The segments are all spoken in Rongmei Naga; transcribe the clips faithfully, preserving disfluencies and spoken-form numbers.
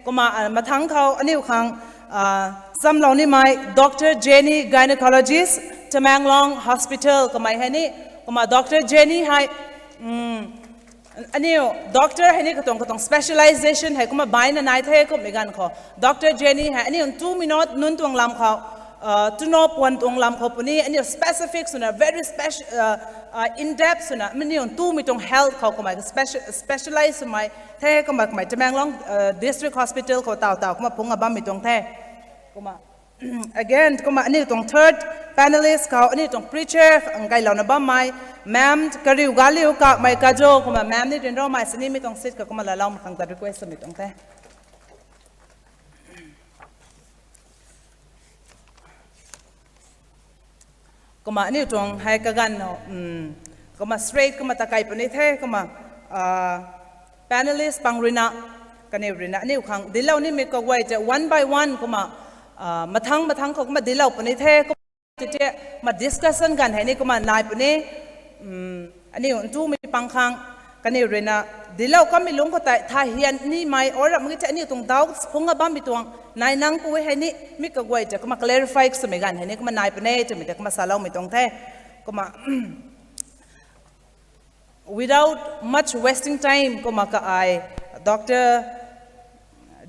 Kumna mathangc khou aniu khang samlou nimei Doctor Jenny, gynecologist, Tamenglong Hospital kamei hei ni. Kumna Doctor Jenny hei aniu doctor hei ni katuang katuang specialization hei kumna baina nai the kummei ganv khou Doctor Jenny hei aniu ntumei nunc tuang lam khou tuno puan tuang lam khou puni aniu specific swna very special, in depth swna aniu ntumei tuang health khou kamei specialize swmei the. Kumna kamei Tamenglong District Hospital khou taw taw kumna phungc a bammei tuang the. Kumna again kumna aniu tuang third panelist khou aniu tuang preacher ngailouna bammei ma'am Kariu Galiu Kakmei Kajo. Kumna ma'am ni ryanramei sini mi tuang seat khou kumna laloumei khang ta request swmei tuang the. Kumna aniu tuang hei kaganv kumna straight kumna ta kai puni the. Kumna panelist pang ruina kaniw ruina aniu khang dinclou nimei kaguay tei one by one kumna mathangc mathangc khou kumna dinclou puni the. Kumna tei kumna discussion ganv hei ni kumna nai puni. Aniu ntumei pang khang kaniw ruina dinclou kammei lungc khou tei thay hian nimei or ram ki tei aniu tuang doubts phungc a bammei tuang nai nang pu hei ni mi kaguay tei kumna clarify swmei ganv hei ni kumna nai puni twmei tei kumna saloumei tuang the. Kumna without much wasting time kumna ka ai Doctor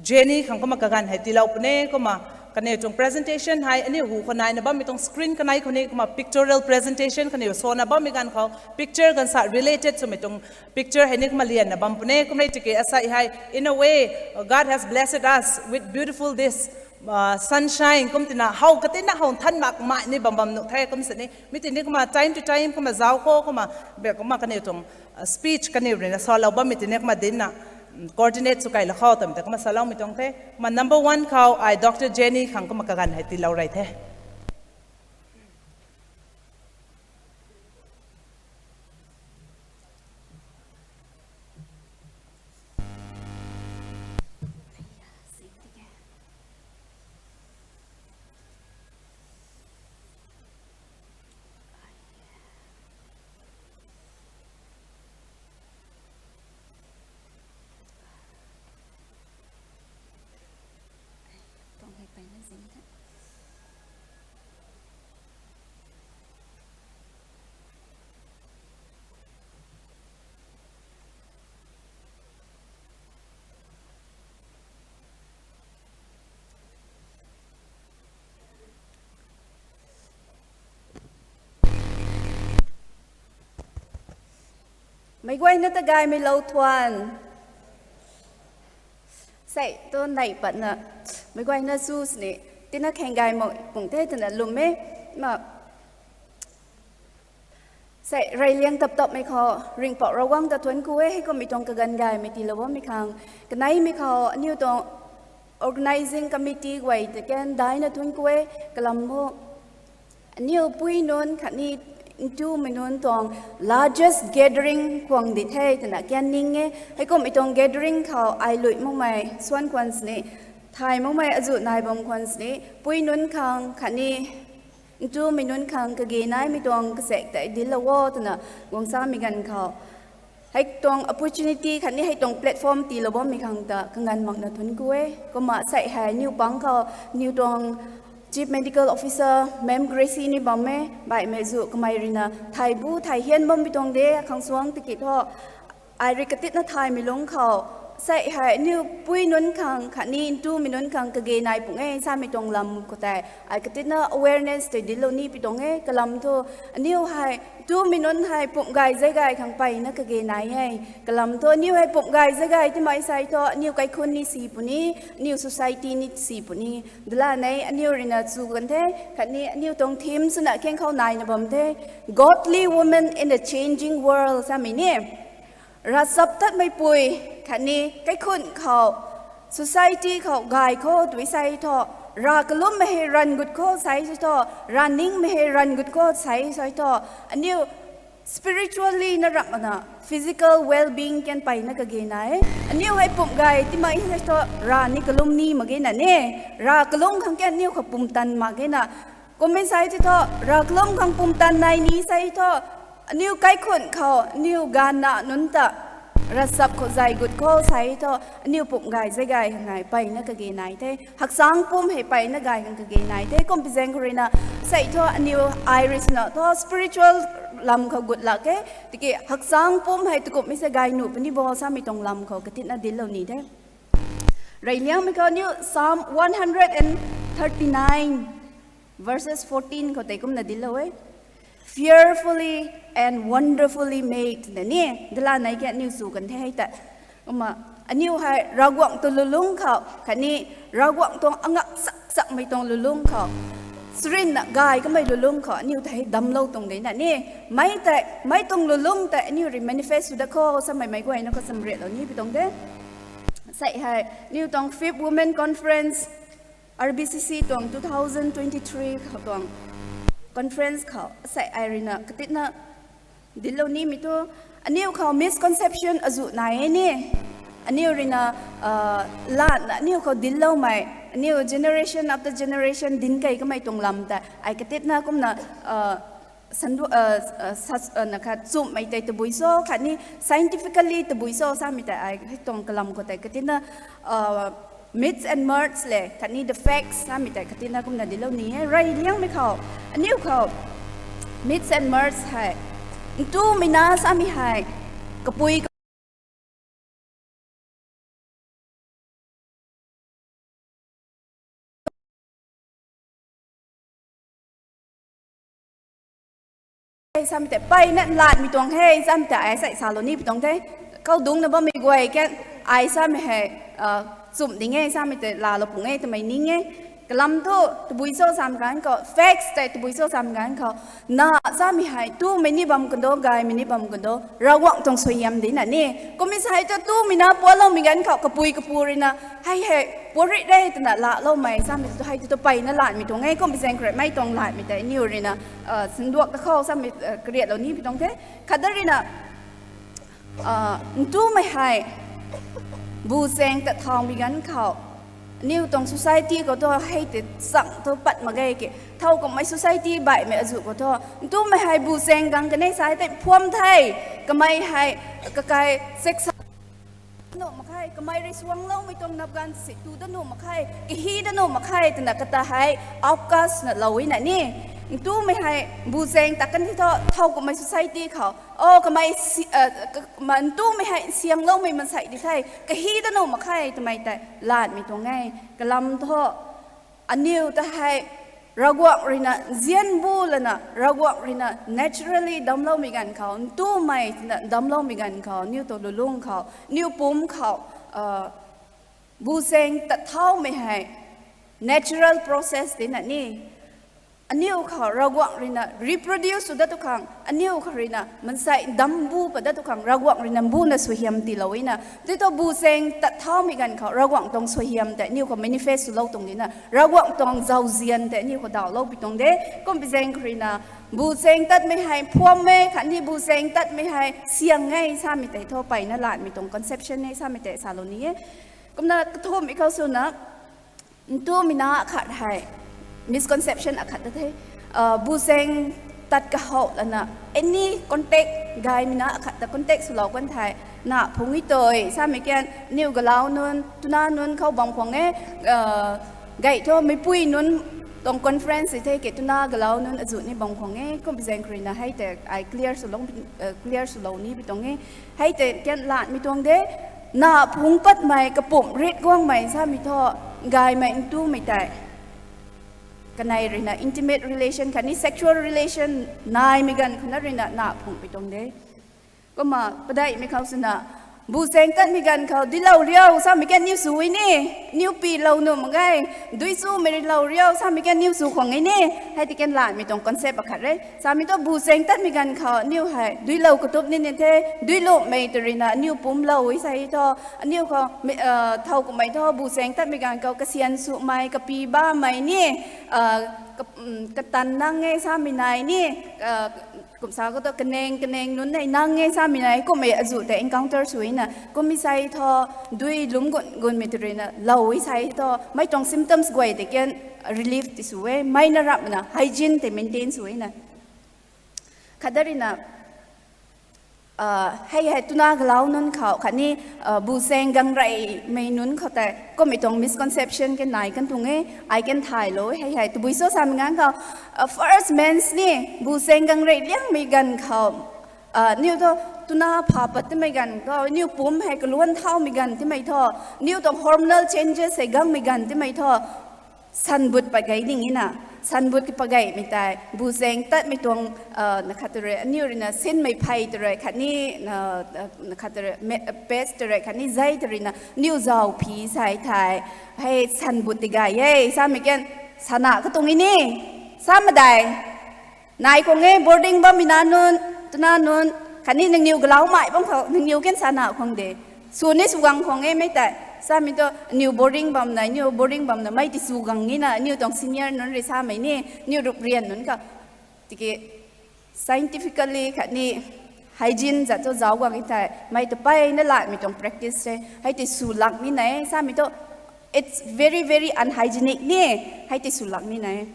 Jenny khang kumna kaganv hei tiilou puni. Kumna kaniw tuang presentation hei aniu hu khou naina bammei tuang screen kanei khou ni kumna pictorial presentation kaniw swna bammei ganv khou picture ganv sa related swmei tuang picture hei ni kumna lianna bam puni. Kumna tiki asei hei in a way God has blessed us with beautiful this sunshine kum tina how katina how nthan makmei ni bam bam nuh the. Kum sini mi tini kumna time to time kumna zauc khou kumna kumna kaniw tuang speech kaniw ruina salou bammei tini kumna dincna coordinate sw kailou khou twmei tei kumna saloumei tuang the. Kumna number one khou ai Doctor Jenny khang kumna kaganv hei tiilou rey the. Meic guayna ta gaymei lou thuan. Sei tu neih patna meic guayna su sini tina kheng gay mak pung the twna lwm e. Ma sei reyliang tap tapmei khou Ringhpouc Ravguangc ta thuanc ku e. Heikummei tuang kaganv gaymei tiilou bammei khang kaneimei khou aniu tuang organizing committee guay ta kan daina thuanc ku e. Kalam bo aniu pui nunc khatni ntumei nunc tuang largest gathering khwang di the twna kan ning e. Heikummei tuang gathering khou ai lui makmei suan khwan sini thay makmei azuh nai bam khwan sini pui nunc khang khatni ntumei nunc khang kage naimei tuang kasaek tei dinclou o twna guang samei ganv khou hei tuang opportunity khatni hei tuang platform tiilou bammei khang ta kanganv makna thuanc ku e. Kumna sei hei niw pang khou niw tuang Chief Medical Officer Ma'am Gracie ni bam e. Baihmei zu kamei ruina thay bu thay hian bammei tuang de khang suang tiki thu ai rui katitna thaymei lungc khou sei hei niw pui nunc khang khatni ntumei nunc khang kage nai pung e samei tuang lam khou tei ai katitna awareness tei dinclou ni pi tuang e. Kalam thu aniu hei ntumei nunc hei pumh gay zei gay khang peyna kage nai e. Kalam thu aniu hei pumh gay zei gay timei sei thu aniu kaikhunc ni si puni, aniu society ni si puni. Dala nei aniu ruina chu kan the khatni aniu tuang theme swna khang khou naina bam the, Godly Women in a Changing World samei ni. Ravchaptatmeipui khatni kaikhunc khou society khou gay khou tui sei thu, rav kalummei hei ranv gut khou sei thu, rav ningmei hei ranv gut khou sei sei thu, aniu spiritually na ramhna physical well-being kan peyna kage nai e. Aniu hei pumh gay timei sei thu rav ni kalum ni mak ge na ne, rav kalum khang kan aniu khou pumtan mak ge na. Kummei sei thu rav kalum khang pumtan nai ni sei thu aniu kaikhunc khou aniu ganvna nunc ta Ravchap khou zay gut khou sei thu, aniu pumc gay zay gay hang nai peyna kage nai the. Hakchang pumc hei peyna gay hang kage nai the. Kumpi zaeng khou ruina, sei thu aniu iris na thu spiritual lam khou gut lak e. Tiki hakchang pumc hei tukumhmei se gay nuh puni bo samei tuang lam khou katitna dinclou ni the. Reyliangmei khou aniu Psalm one hundred and thirty-nine, verses fourteen khou tei kumna dinclou e. Fearfully and wonderfully made na ni, dala nei ke aniu sw kan the hei ta. Kumna, aniu hei Ravguangc tuang lulungc khou, khatni Ravguangc tuang angak sak sakmei tuang lulungc khou, surinna gay kamei lulungc khou aniu ta hei damclou tuang de na ni. Mei tei, mei tuang lulungc tei aniu rui manifest sw dat khou samei meic guayna khou samriatlou ni pi tuang de. Sei hei, aniu tuang Fifth Women Conference, R B C C tuang two thousand twenty-three khou tuang conference khou, sei ai ruina katitna dinclou nimei thu, aniu khou misconception azuh nai e ni. Aniu ruina, latna aniu khou dincloumei, aniu generation after generation dinc key kamei tuang lam tei ai katitna kumna, na khat chumhmei tei tabui cho, khatni scientifically tabui cho samei tei ai hei tuang kalam khou tei katitna, myths and myths le khatni the facts samei tei katitna kumna dinclou ni e. Reyliangmei khou, aniu khou myths and myths hei, ntumei na samei hei, kapui samei tei peyna latmei tuang he samei tei ai sei salou ni pi tuang the. Kaudungcna bammei guay kan, ai samei hei, chumh ding e samei tei laalou pung e twmei ning e. Kalam thu tabui cho samei ganv khou, facts tei tabui cho samei ganv khou, na samei hei ntumei ni bam kan do, gaymei ni bam kan do, Ravguangc tuang suaihiam di na ni. Kumhmei sei thu ntumei na puatloumei ganv khou kapui kapu ruina, hei hei puat ri re twna laaloumei samei tu hei tu peyna latmei tuang e. Kumpi zaeng khou rui mei tuang latmei tei aniu ruina sinduak ta khou samei kariatlou ni pi tuang the. Khatda ruina, ntumei hei bu chaeng tat thaumei ganv khou, aniu tuang society khou thu hei tei chang thu pat mak ge ke. Thow kummei society baihmei azuh khou thu, ntumei hei bu chaeng gang kanei sa tei phuam the, kamei hei kakai sex nuh mak khe, kamei rui suangloumei tuang nap ganv si tu dat nuh mak khe, kahi dat nuh mak khe twna kata hei outcast na lou na ni. Ntumei hei bu chaeng tat kan the thu, thow kummei society khou, o kamei, ntumei hei siangloumei mansei di the, kahi dat nuh mak khe twmei tei latmei tuang e. Kalam thu, aniu ta hei Ravguangc ruina nzian bu lana, Ravguangc ruina naturally damcloumei ganv khou, ntumei twna damcloumei ganv khou, aniu tuang lulungc khou, aniu pumc khou, bu chaeng tat thaumei hei natural process di na ni. Aniu khou Ravguangc ruina reproduce sw dat tu khang, aniu khou ruina mansei dam bu pat dat tu khang, Ravguangc ruina mbuna suaihiam tiilou na. Tei thu bu chaeng tat thaumei ganv khou Ravguangc tuang suaihiam tei aniu khou manifest swlou tuang di na, Ravguangc tuang zauzian tei aniu khou dawlou pi tuang de. Kumpi zaeng khou ruina, bu chaeng tatmei hei phuam e, khatni bu chaeng tatmei hei siang e samei tei thu peyna latmei tuang conception e samei tei salou ni e. Kumna kathumhmei khou swna, ntumei na akhat hei, misconception akhat ta the, bu chaeng tat kahou lana, any contact, gaymei na akhat ta contact swlou kan thei, na phungc e tui samei kan, aniu galau nunc, tuna nunc khou bam khwang e, gay thu meipui nunc tuang conference the ke, tuna galau nunc azuh ni bam khwang e. Kumpi zaeng khou ruina hei tei ai clear swlou, clear swlou ni pi tuang e. Hei tei kan latmei tuang de, na phungc patmei kapumc rit guangmei samei thu, gaymei ntumei tei kanei ruina intimate relation khatni sexual relation naimei ganv khou na ruina na phungc pi tuang de. Kumna padeihmei khou swna, bu chaeng tatmei ganv khou duilou riu samei kan aniu sw e ni, aniu pilou nuh mak ge, dui chumei rilou riu samei kan aniu sw khwang e ni. Hei tei kan latmei tuang concept akhat re. Samei thu bu chaeng tatmei ganv khou aniu hei duilou katup ni ni the, duilumei tei ruina aniu pumclou e sei thu, aniu khou, thow kummei thu bu chaeng tatmei ganv khou kasian swmei, kapi bamei ni, katan nang e samei nai ni, kum sa khou thu kaneng kaneng nunc nei nang e samei nai, kummei azuh tei encounter sw na, kummei sei thu dui lum gun gunmei tei ruina lou e sei thu, mei tuang symptoms guay tei kan relief ti sw e, mei na rapmei na hygiene tei maintain sw na. Khatda ruina, Hei hei twna galau nunc khou khatni bu zaeng gang reymei nunc khou tei kummei tuang misconception kan nai kan tuang e. Ai kan thaylou hei hei tabui cho samei ganv khou, first mens ni bu zaeng gang rey liangmei ganv khou, aniu thu twna pha pat timei ganv khou aniu pumc hei kaluan thaumei ganv timei thu, aniu tuang hormonal changes hei gangmei ganv timei thu, sanbut pat gay ding e na. Sanbut ki pat gaymei tei bu zaeng tatmei tuang, na khat tu rui aniu ruina sinmei phey tu rui khatni, na khat tu rui, pet tu rui khatni zei tu ruina aniu zauc phi sai thei, hei sanbut ti gay e samei kan sana katuang e ni. Sa madei nai khang e, boarding bammei na nunc, twna nunc khatni nangniw galaumei bam khou nangniw kan sana khang de. Sw ni sw gang khang e mei tei. Samei tu aniu boarding bamna, aniu boarding bamna mei ti sw gang e na, aniu tuang senior nunc rui samei ni, aniu rup rian nunc khou. Tiki scientifically khatni hygiene zat thu zauc gang e thei mei tu peyna latmei tuang practice e. Hei ti sw lak ni na e samei tu, it's very very unhygienic ni. Hei ti sw lak ni na e.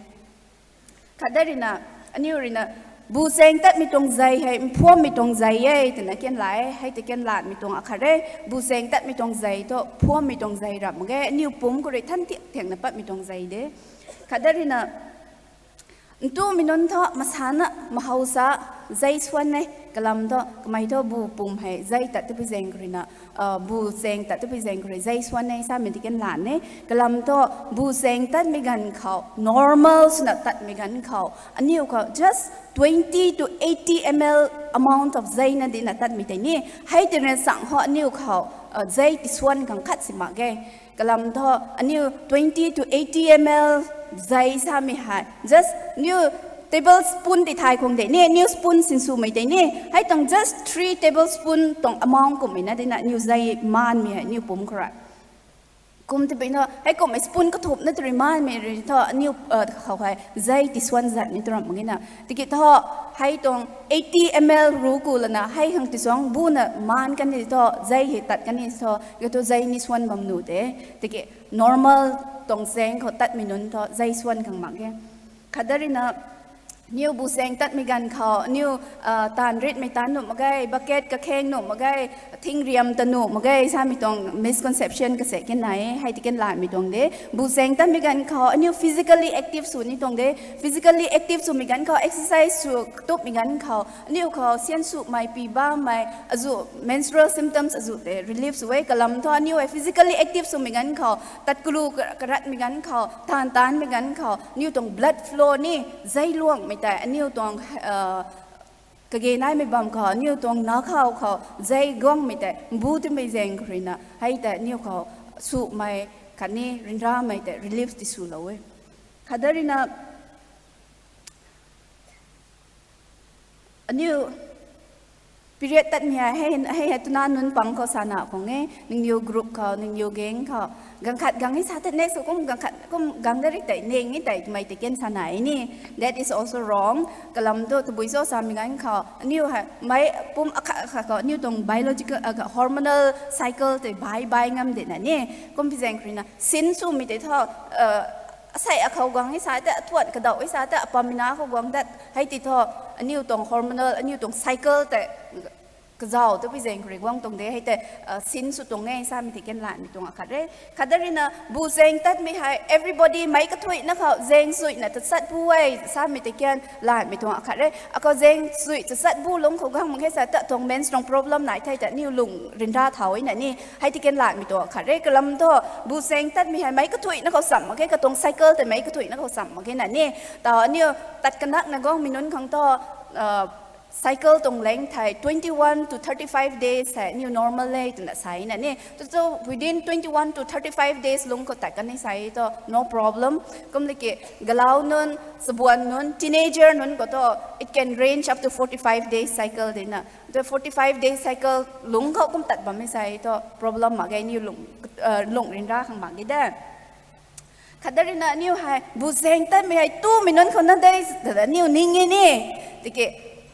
Khatdat ruina, aniu ruina, bu zaeng tatmei tuang zei hei mphuammei tuang zei e twna kan la e. Hei ti kan latmei tuang akhat e. Bu zaeng tatmei tuang zei thu mphuammei tuang zei rap mak ge, aniu pumc khou rui than thiak thiakna patmei tuang zei de. Khatdat ruina, ntumei nunc thu masana mahau sa zei swan e. Kalam thu kamei thu bu pumc hei zei tat twpui zaeng khou ruina, bu zaeng tat twpui zaeng khou rui zei swan e samei ti kan lan e. Kalam thu bu zaeng tatmei ganv khou normal swna tatmei ganv khou aniu khou just twenty to eighty ml amount of zei na dina tatmei tei ni. Hei ti rui sang khou aniu khou zei ti swan khang khat si mak ge. Kalam thu aniu twenty to eighty ml zei samei hei just aniu tablespoon ti thay khang de ni, aniu spoon sinswmei tei ni. Hei tuang just three tablespoon tuang amount kummei na dina aniu zei maanmei hei aniu pumc khou rui. Kum tipui na hei kummei spoon kathumhna tu rui maanmei rui thu aniu khou hei zei ti swan zat ni tu ram mak ge na. Tiki thu hei tuang eighty ml ru ku lana hei khang ti suang buna maan kan ni thu zei hei tat kan ni thu, ka thu zei ni swan bam nu de. Tiki normal tuang zaeng khou tatmei nunc thu zei swan khang mak ge. Khatdat ruina, aniu bu zaeng tatmei ganv khou aniu taanv ritmei taanv nuh mak ge, bucket kakheng nuh mak ge, thing riam ta nuh mak ge samei tuang misconception kase kan nai e. Hei ti kan latmei tuang de. Bu zaeng tatmei ganv khou aniu physically active sw ni tuang de. Physically active swmei ganv khou, exercise sw katupmei ganv khou aniu khou sian swmei, pi bammei, azu menstrual symptoms azu tei relief sw e. Kalam thu aniu hei physically active swmei ganv khou, tat kalu karatmei ganv khou, taanv taanmei ganv khou aniu tuang blood flow ni, zei luangmei tei aniu tuang kage naimei bam khou, aniu tuang nakhou khou zei guangmei tei mbu timei zaeng khou ruina hei tei aniu khou swmei khatni ryanramei tei relief ti swlou e. Khatdat ruina, aniu period tatmei hei, hei hei twna nunc pang khou sana khang e, nangniw group khou, nangniw gang khou, ganv khat gang e sa tei next khou kum ganv khat kum gang dat ri tei ning e tei twmei tei kan sana e ni. That is also wrong. Kalam thu tabui cho samei ganv khou aniu hei mei pumc akhat akhat khou aniu tuang biological, hormonal cycle tei bai bai ngam dina ni. Kumpui zaeng khou ruina sin swmei tei thu, asei akhou gang e sa tei, atuan kadauh e sa tei, apammei na khou gang dat hei ti thu aniu tuang hormonal, aniu tuang cycle tei kazauh twpui zaeng khou rui guang tuang de. Hei tei sin sw tuang e samei ti kan latmei tuang akhat re. Khatdat ruina bu zaeng tatmei hei everybody meic kathuicna khou zaeng zuina tachat bu e samei ti kan latmei tuang akhat re. Akhou zaeng zui tachat bu lungc khou gang mak ge sa tei atuang mens tuang problem nai thei tei aniu lung ryanra thau e na ni. Hei ti kan latmei tuang akhat re. Kalam thu bu zaeng tatmei hei meic kathuicna khou cham mak ge, katuang cycle tei meic kathuicna khou cham mak ge na ni. Tau aniu tat kanakna guangmei nunc khang thu cycle tuang length hei twenty-one to thirty-five days hei aniu normal e twna sa e na ni. Tu tu within twenty-one to thirty-five days lungc khou tat kan ni sa e thu no problem. Kumlaki galau nunc, chabuan nunc, teenager nunc khou thu it can range up to forty-five days cycle dina. Tu forty-five days cycle lungc khou kum tat bammei sa e thu problem mak ge, aniu lung, lung ryanra khang mak ge de. Khatdat ruina aniu hei bu zaeng tatmei hei tumei nunc khou na de, aniu ning e ni. Tiki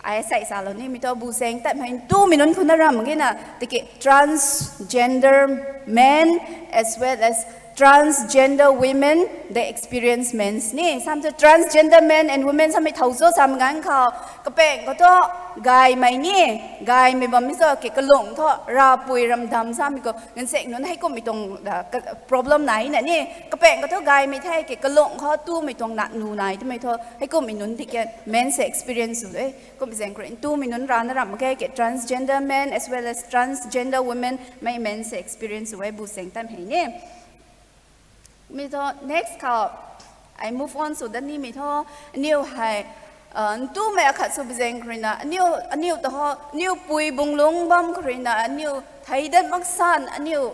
ai sei salou nimei thu bu zaeng tatmei hei tumei nunc khou na ram mak ge na. Tiki transgender men as well as Transgender women, they experience mens ni. Sam thu transgender men and women samei thow cho sam ganv khou, kapeng khou thu gaymei ni, gaymei bammei cho ke kalung thu ravpui ramdam samei khou ngansaek nunc hei kummei tuang problem nai na ni. Kapeng khou thu gaymei the ke kalung khou tumei tuang na nu nai twmei thu hei kummei nunc tiki men se experience sw e. Kum zaeng khou rui tumei nunc rana ramh mak khe ke transgender men as well as transgender women mei men se experience sw e bu saeng tam hei ni. Mi thu next khou, I move on sw dat nimei thu, aniu hei, ntumei akhat sw bi zaeng khou rui na, aniu, aniu ta ho, aniu pui bung lungc bam khou rui na, aniu thei dat maksan, aniu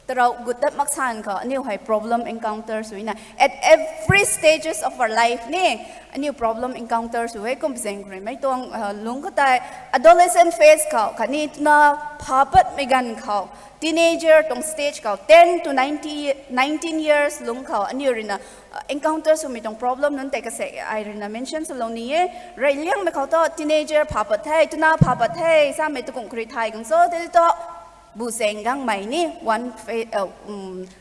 tarou gut dat maksan khou, aniu hei problem encounter sw na. At every stages of our life ni, aniu problem encounter sw e kum zaeng khou rui mei tuang lungc khou tei, adolescent phase khou khatni twna pha patmei ganv khou, teenager tuang stage khou, ten to ninety, nineteen years lungc khou aniu rui na encounter swmei tuang problem nunc tei kasaek ai rui na mention swlou ni e. Reyliangmei khou thu teenager pha pat the, twna pha pat the samei tukum khou rui thay gang cho tei thu, bu saeng gangmei ni one,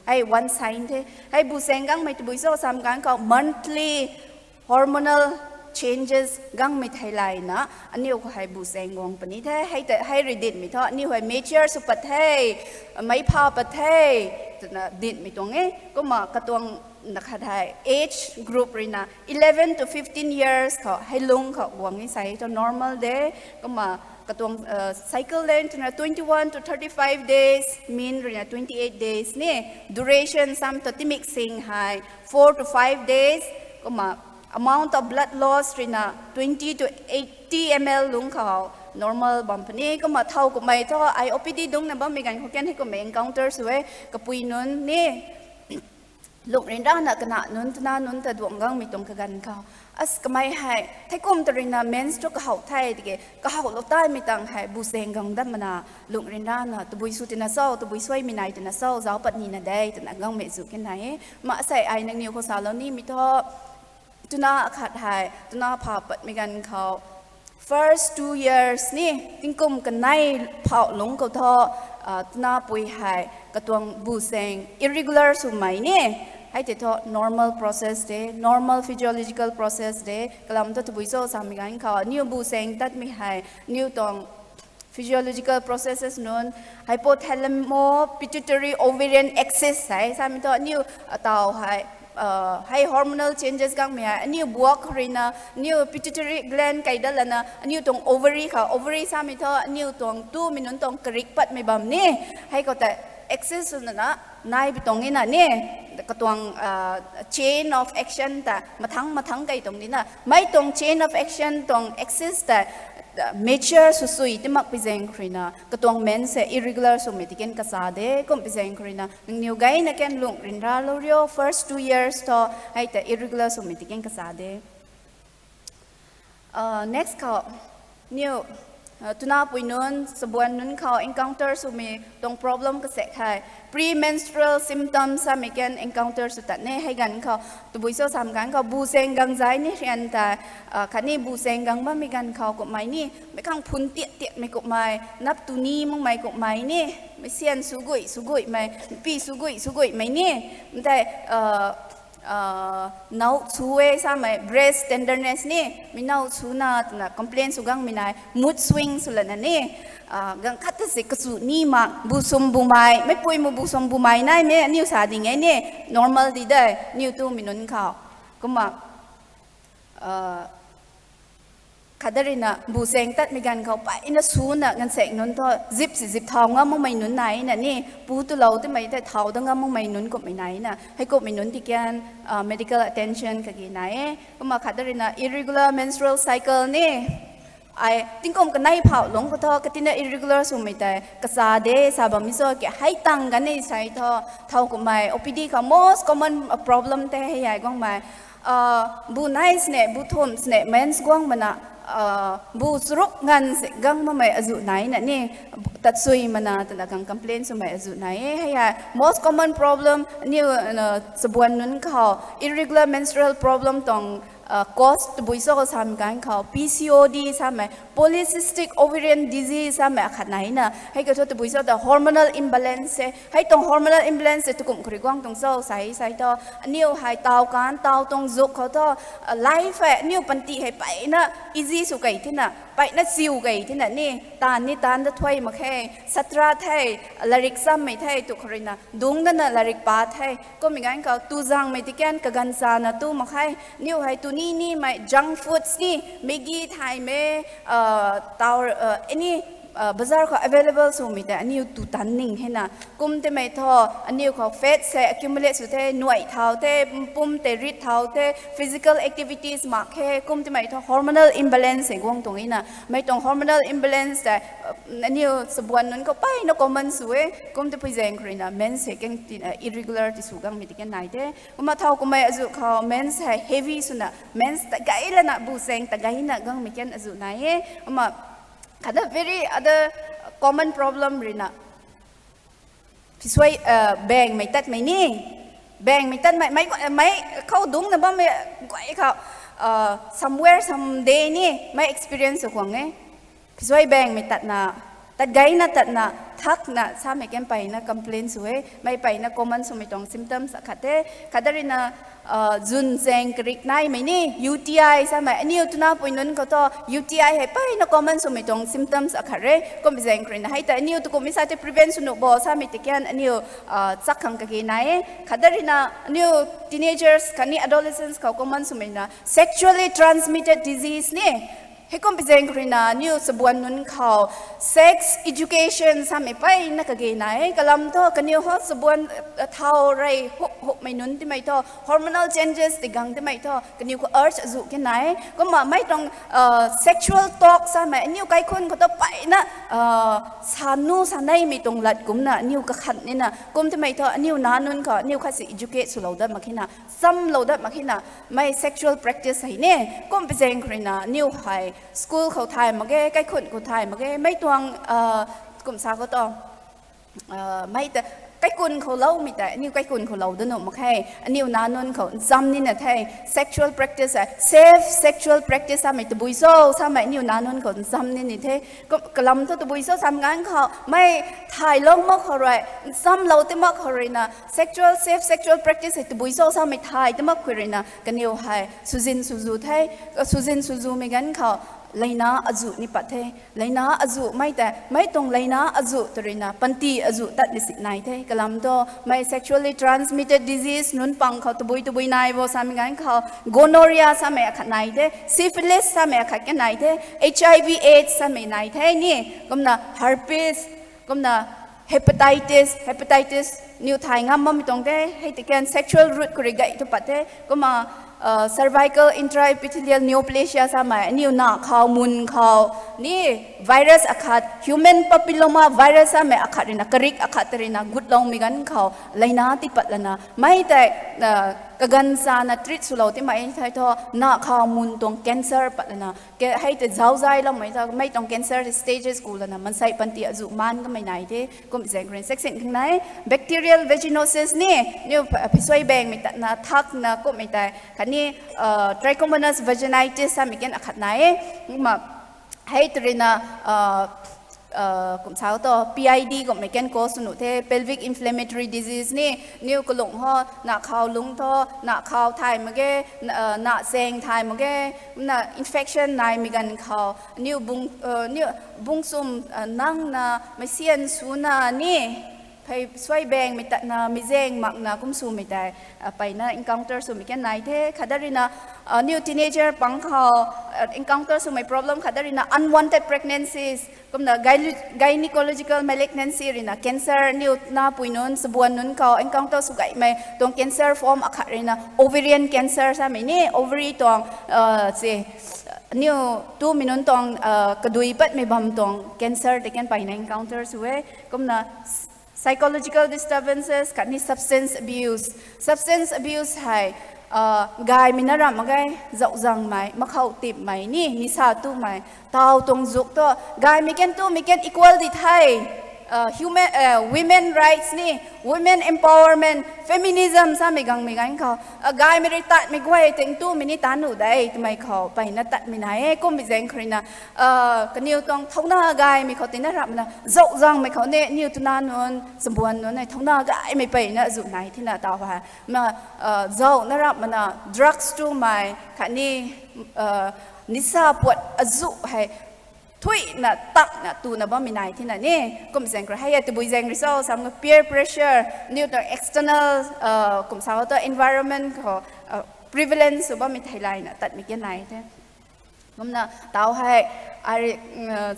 hei one sign the. Hei bu saeng gangmei tabui cho sam ganv khou monthly hormonal changes gangmei thei layna, aniu khou hei bu saeng guang puni the. Hei rui dinhmei thu aniu hei mature sw pat the, meic pha pat the twna dinhmei tuang e. Kumna katuang na khat hei age group rui na eleven to fifteen years khou hei lungc khou guang e sa thu normal de. Kumna katuang cycle length twna twenty-one to thirty-five days, mean rui na twenty-eight days ni. Duration sam thu timik sing hei four to five days. Kumna amount of blood loss rui na twenty to eighty ml lungc khou normal bam puni. Kumna thow kummei thu I O P D dungcna bammei ganv khou kan hei kummei encounter sw e, kapui nunc ni. Lungh ryanrana kana nunc twna nunc ta duang gangmei tuang kaganv khou, as kamei hei theikum ta rui na mens thu kahow the tiki, kahowlou taimei tang hei bu saeng gang dat mana, lungh ryanrana tabui sw tina cho, tabui suaimei nai tina cho, zauc pat nina de twna gangmei zu kan nai e. Kumna asei ai nangniw khou salou nimei thu, twna akhat hei twna pha patmei ganv khou first two years ni, tingkum kanei phauh lungc khou thu, twna pui hei katuang bu saeng irregular swmei ni. Hei tei thu normal process de, normal physiological process de. Kalam thu tabui cho samei ganv khou aniu bu saeng tatmei hei aniu tuang physiological processes nunc, hypothalamo pituitary ovarian axis hei samei thu aniu, taw hei, hei hormonal changes gangmei hei aniu buak khou rui na, aniu pituitary gland kai dat lana aniu tuang ovary khou, ovary samei thu aniu tuang tumei nunc tuang karik patmei bam ni. Hei khou tei axis swna na, nai bi tuang e na ni, katuang chain of action ta mathangc mathangc kei tuang ni na. Mei tuang chain of action tuang axis ta mature sw sui ti mak pi zaeng khou rui na katuang mens hei irregular swmei ti kan kacha de, kum pi zaeng khou rui na nangniw gayna kan lungh ryanralou rio, first two years thu hei ta irregular swmei ti kan kacha de. Next khou, niw, twna pui nunc, sabuan nunc khou encounter swmei tuang problem kasaek hei premenstrual symptoms samei kan encounter sw tat ne. Hei ganv khou tabui cho sam ganv khou bu saeng gang zai ni rian tei, khatni bu saeng gang bammei ganv khou kummei ni, meic khang phun tiat tiatmei kummei, nap tu ni makmei kummei ni, meic syan sw gui sw guimei, mpi sw gui sw guimei ni, mtei now chu e samei breast tenderness ni, mei now chuna twna complain sw gangmei nai, mood swing sw lana ni, ganv khat ta si kachu ni mak, bu sum bumei, meicpui mu bu sum bumei naimei aniu sa ding e ni, normal di de, niw tumei nunc khou. Kumna khat da rui na bu saeng tatmei ganv khou peyna suna ngansaek nunc thu zip si zip thau ngam makmei nunc nai na ni, pu twlou timei tei thau da ngam makmei nunc kumhmei nai na, hei kumhmei nunc ti kan medical attention kagi nai e. Kumna khat da rui na irregular menstrual cycle ni, ai tingkum kanei phauh lungc khou thu katina irregular swmei tei kacha de sa bammei cho ke, hei tang kan ni sei thu, thau kummei O P D khou most common problem tei hei ai guangmei, bu nai sine, bu thum sine mens guang mana, bu charuk nganv si gang makmei azuh nai na ni, tatsui mana twna gang complain swmei azuh nai e. Hei hei most common problem niw, sabuan nunc khou irregular menstrual problem tuang cause tabui cho samei ganv khou P C O D samei, polycystic ovarian disease samei akhat naina, hei ka thu tabui cho ta hormonal imbalance e. Hei tuang hormonal imbalance e tukum khou rui guang tuang cho sai sai thu, aniu hei taw kan taw tuang zuk khou thu, life hei aniu panty hei peyna easy sw kei thina, peyna chiu kei thina ni, taanv ni taanv da thuay mak khe, satra the, larik chammei the tu khou ruina dungc dana larik pa the. Kummei ganv khou tu zangmei tiken kaganv chana tu mak khe. Aniu hei tu ni nimei junk foods ni, Maggi thaymei, taw, any, bazar khou available swmei tei aniu tu tan ning hena. Kum timei thu, aniu khou fat hei accumulate sw the, nuai thau the, pum tei rit thau the, physical activities mak khe. Kum timei thu hormonal imbalance hei guang tuang ina. Mei tuang hormonal imbalance tei aniu sabuan nunc khou peyna common sw e. Kum tipui zaeng khou ruina mens hei keng irregular ti sw gangmei tiken nai the. Kumna thau kummei azuh khou mens hei heavy swna, mens tagay lana bu zaeng tagayna gangmei ken azuh nai e. Kumna khatna very other common problem ruina, pisuai, baengmei tatmei ni, baengmei tatmei, mei khou dungcna bammei guay khou, somewhere someday ni mei experience sw khwang e. Pisuai baengmei tatna, tat gayna tatna, thakna samei ken peyna complain sw e. Mei peyna common swmei tuang symptoms akhat the. Khatna ruina, zun zaeng karik naimei ni, U T I samei, aniu twna pui nunc khou thu U T I hei peyna common swmei tuang symptoms akhat re. Kummei zaeng khou ruina hei ta aniu tukum mi sa tei prevent sw nuh bo samei tiken aniu chak khang kage nai e. Khatna ruina aniu teenagers khatni adolescents khou common swmei na sexually transmitted disease ni. Heikum pi zaeng khou ruina aniu sabuan nunc khou sex education samei peyna kage nai e. Kalam thu kaniw ho sabuan thau rei huk hukmei nunc timei thu, hormonal changes ti gang timei thu kaniw khou urge azuh ke nai e. Kumna mei tuang sexual talk samei aniu kaikhun khou thu peyna sa nu sa neimei tuang lat kumcna aniu kakhan nina. Kum timei thu aniu nac nunc khou aniu khat si educate swlou dat mak khena, chamlou dat mak khena, mei sexual practice hei ni. Kum pi zaeng khou ruina aniu hei school khou thay mak ge, kaikhun khou thay mak ge, mei tuang, kum sa khou tu, mei ta, kaikhun khou loumei tei aniu kaikhun khou lou da nuh mak khe. Aniu nac nunc khou ncham nina the. Sexual practice hei, safe sexual practice samei tabui cho samei aniu nac nunc khou ncham nini the. Kalam thu tabui cho sam ganv khou mei thaylou mak khou rui, nchamlou ti mak khou ruina sexual, safe sexual practice hei tabui cho samei thay ti mak khou ruina kaniw hei swzin swzu the. Swzin swzumei ganv khou leina azuh ni pat the. Leina azuh mei tei, mei tuang leina azuh tw ruina panty azuh tat ni si nai the. Kalam thu mei sexually transmitted disease nunc pang khou tabui tabui nai bo samei ganv khou gonorrhea samei akhat nai the, syphilis samei akhat ke nai the, H I V AIDS samei nai the ni. Kumna herpes, kumna hepatitis, hepatitis niw thay ngam bammei tuang the. Hei tiken sexual route khou rui gay tu pat the. Kumna cervical intraepithelial neoplasia samei aniu nac khou mun khou ni virus akhat, human papilloma virus samei akhat ruina, karik akhat ta ruina gutloumei ganv khou leina ti pat lana mei tei kaganv chana treat swlou timei thei thu nac khou mun tuang cancer pat lana, hei tei zauc zailoumei thu mei tuang cancer stages ku lana mansei panty azuh maan kamei nai the. Kum zaeng khou ruina section khang nai, bacterial vaginosis ni, niw pisuai baengmei tatna, thakna kummei tei khatni trichomonas vaginitis samei ken akhat nai e. Kumna hei tw ruina kum sa tu P I D kummei ken cause sw nuh the, pelvic inflammatory disease ni, niw kalung ho nac khou lungc thu, nac khou thay mak ge, nac chaeng thay mak ge, kumna infection naimei ganv khou niw bung, bung chum nangna, meisian swna ni, phey suai baengmei tatna, meizaeng makna kum swmei tei peyna encounter swmei ken nai the. Khatna ruina niw teenager pang khou encounter swmei problem khatna ruina unwanted pregnancies, kumna gynecological malignancy ruina cancer, niw napui nunc, sabuan nunc khou encounter sw gaymei tuang cancer form akhat ruina ovarian cancer samei ni, ovary tuang, se, niw tumei nunc tuang kadui patmei bam tuang cancer tei ken peyna encounter sw e. Kumna psychological disturbances khatni substance abuse. Substance abuse hei gaymei na ramh mak ge, zauczangmei, makhou tipmei ni, nisa tumei, taw tuang zuk tu, gaymei ken tumei ken equal di the. human, women rights ni, women empowerment, feminism samei gangmei ganv khou, gaymei rui tatmei guay tei ntumei ni tat nuh de twmei khou mpeyna tatmei nai e. Kummei zaeng khou ruina, kaniw tuang thouna gaymei khou tina rapmei na, zauh zangmei khou ni aniw twna nunc, chabuan nunc hei thouna gaymei mpeyna azuh nai thena taw hei. Na, zauhna rapmei na drugs twmei khatni nisa puat azuh hei thuina takna tuna bammei nai thena ni. Kum zaeng khou rui hei e tabui zaeng rui cho sam khou peer pressure, aniw tuang external, kum sa khou tu environment khou prevalence sw bammei theilayna tatmei kan nai the. Kumna taw hei, ai,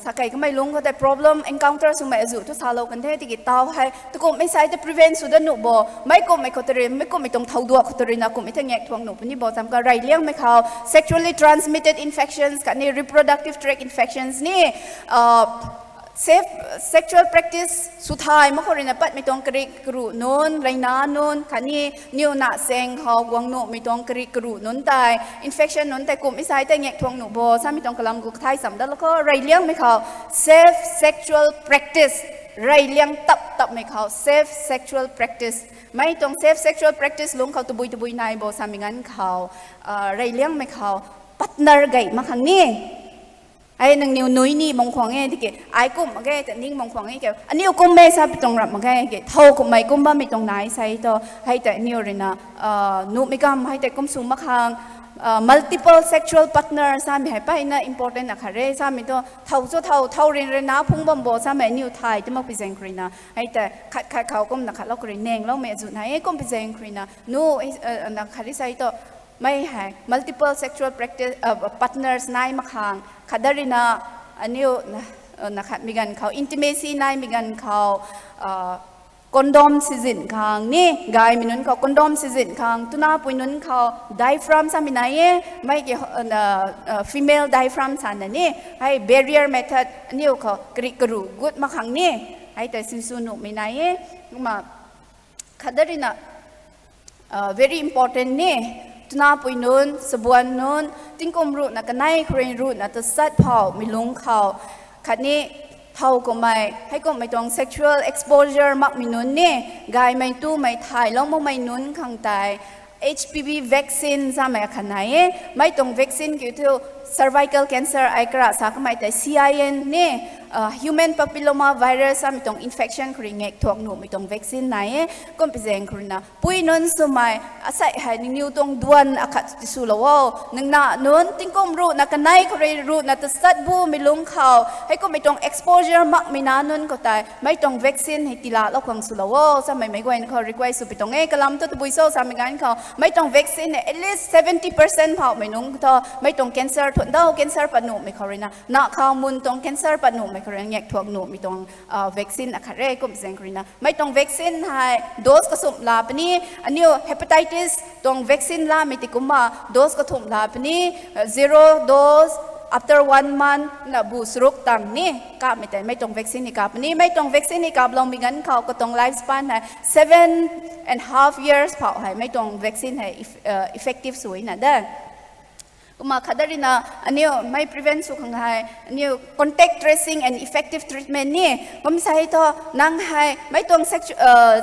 sakei kamei lungc khou tei problem encounter swmei azuh thu salou kan the, tiki taw hei tukumhmei sai tei prevent sw dat nuh bo, meic kumhmei khou tari, meic kumhmei tuang thouduak khou tarina kumhmei thei ngak thuang nuh puni bo. Sam kha reyliangmei khou sexually transmitted infections khatni reproductive tract infections ni, safe sexual practice sw thay mak khou ruina patmei tuang karik karuh nunc, reyna nunc khatni niw na saeng khou guang nuhmei tuang karik karuh nunc tei infection nunc tei kumhmei sai tei ngak thuang nuh bo samei tuang kalam khou kathai cham dat lou khou reyliangmei khou safe sexual practice, reyliang tap tapmei khou safe sexual practice, mei tuang safe sexual practice lungc khou tabui tabui nai bo samei ganv khou, reyliangmei khou partner gay mak khang ni. Hei nangniw nui ni bam khwang e tiki ai kum mak ge ta ning bam khwang e ke, aniw kum e sa pi tuang rap mak ge ke, thow kumhmei kum bammei tuang nai sei thu hei tei aniw ruina, nuhmei kam hei tei kum sw mak khang, multiple sexual partner samei hei mpeyna important akhat re samei thu thow cho thow thow rin rui na phung bam bo samei aniw thay ti mak pi zaeng khou ruina hei tei khat khat khou kumna khatlou khou rui nangloumei azuh nai e. Kum pi zaeng khou ruina nu, na khat ri sei thu mei hei multiple sexual practice, partners nai mak khang khat dat ruina aniw na khatmei ganv khou intimacy naimei ganv khou condom sizin khang ni, gaymei nunc khou condom sizin khang, twna pui nunc khou diaphragm samei nai e, mei ki, female diaphragm sana ni, hei barrier method aniw khou karik karuh gut mak khang ni, hei tei sinsw nuhmei nai e. Kumna khat dat ruina, very important ni, twna pui nunc, chabuan nunc, tingkum ruhna kanei khou rui ruhna tasat phouhmei lungc khou khatni thow kumhmei hei kumhmei tuang sexual exposure makmei nunc ni, gaymei tumei thaylou makmei nunc khang tei H P V vaccine samei akhat nai e. Mei tuang vaccine kiu thu cervical cancer ai kara sa kamei tei C I N ni, human papilloma virus samei tuang infection khou rui ngak thuak nuhmei tuang vaccine nai e. Kum pi zaeng khou ruina pui nunc swmei asei hei nangniw tuang duan akhat tiswlou o. Nang na nunc tingkum ruhna kanei khou rui ruhna tasat bumei lungc khou hei kumhmei tuang exposure makmei na nunc khou tei mei tuang vaccine hei tiilalou khang swlou o samei meic guayna khou request sw pi tuang e. Kalam thu tabui cho samei ganv khou mei tuang vaccine hei at least seventy percent phouhmei nunc thu mei tuang cancer thuandau cancer pat nuhmei khou ruina, na khou mun tuang cancer pat nuhmei khou ruina ngak thuak nuhmei tuang vaccine akhat re. Kum zaeng khou ruina mei tuang vaccine hei dose kasumh la puni, aniw hepatitis tuang vaccine lamei ti kumna dose kathumh la puni, zero dose, after one month na bu saruk tang ni kamei tei mei tuang vaccine ni kap puni. Mei tuang vaccine ni kaploumei ganv khou katuang life span hei seven and half years phouh hei mei tuang vaccine hei effective swna de. Kumna khat dat ruina aniw mei prevent sw khang hei aniw contact tracing and effective treatment ni. Kum sa hei thu nang hei mei tuang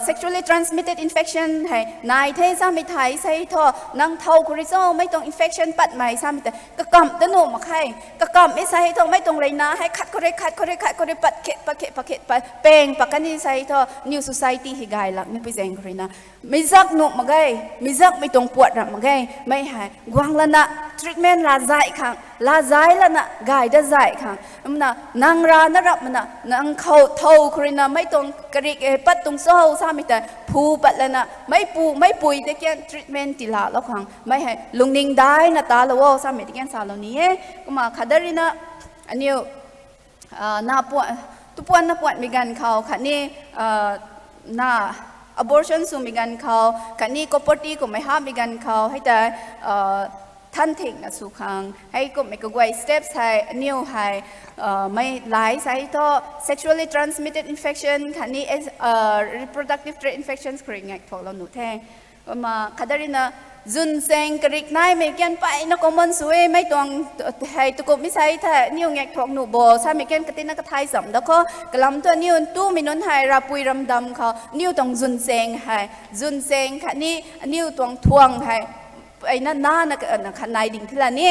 sexually transmitted infection hei nai the samei thei sei thu nang thow khou rui cho mei tuang infection patmei samei tei kakamh ta nuh mak khe. Kakamh e sa hei thu mei tuang reyna hei khat khou rui khat khou rui khat khou rui pat khe pat khe pat khe pat pang pat kani sei thu new society hei gay lak ni pi zaeng khou ruina mei zak nuh mak ge, mei zakmei tuang puat ramh mak ge. Mei hei guang lana treatment laa zay khang, laa zay lana gay dat zay khang. Kumna nang rana rapmana nang khou thow khou ruina mei tuang karik e pat tuang cho samei tei phu pat lana meipu meipui tei kan treatment tiilalou khang mei hei lungning daina talou o samei tei kan salou ni e. Kumna khat dat ruina aniw na, tupuan na puanmei ganv khou khatni na abortion swmei ganv khou khatni copperty kummei hamhmei ganv khou hei tei than thingna sw khang hei kumhmei kaguay steps hei aniw hei mei lai sa hei thu sexually transmitted infection khatni reproductive tract infections khou rui ngak thuaklou nuh the. Kumna khatdarina zunchaeng karik naimei kan peyna common sw e, mei tuang hei tukumhmei sa the, aniu ngak thuak nuh bo samei kan katina kathay cham da khou, kalam thu aniu tumei nunc hei ravpui ramdam khou aniu tuang zunchaeng hei, zunchaeng khatni aniu tuang thuang hei peyna nana khat nai ding thila ni,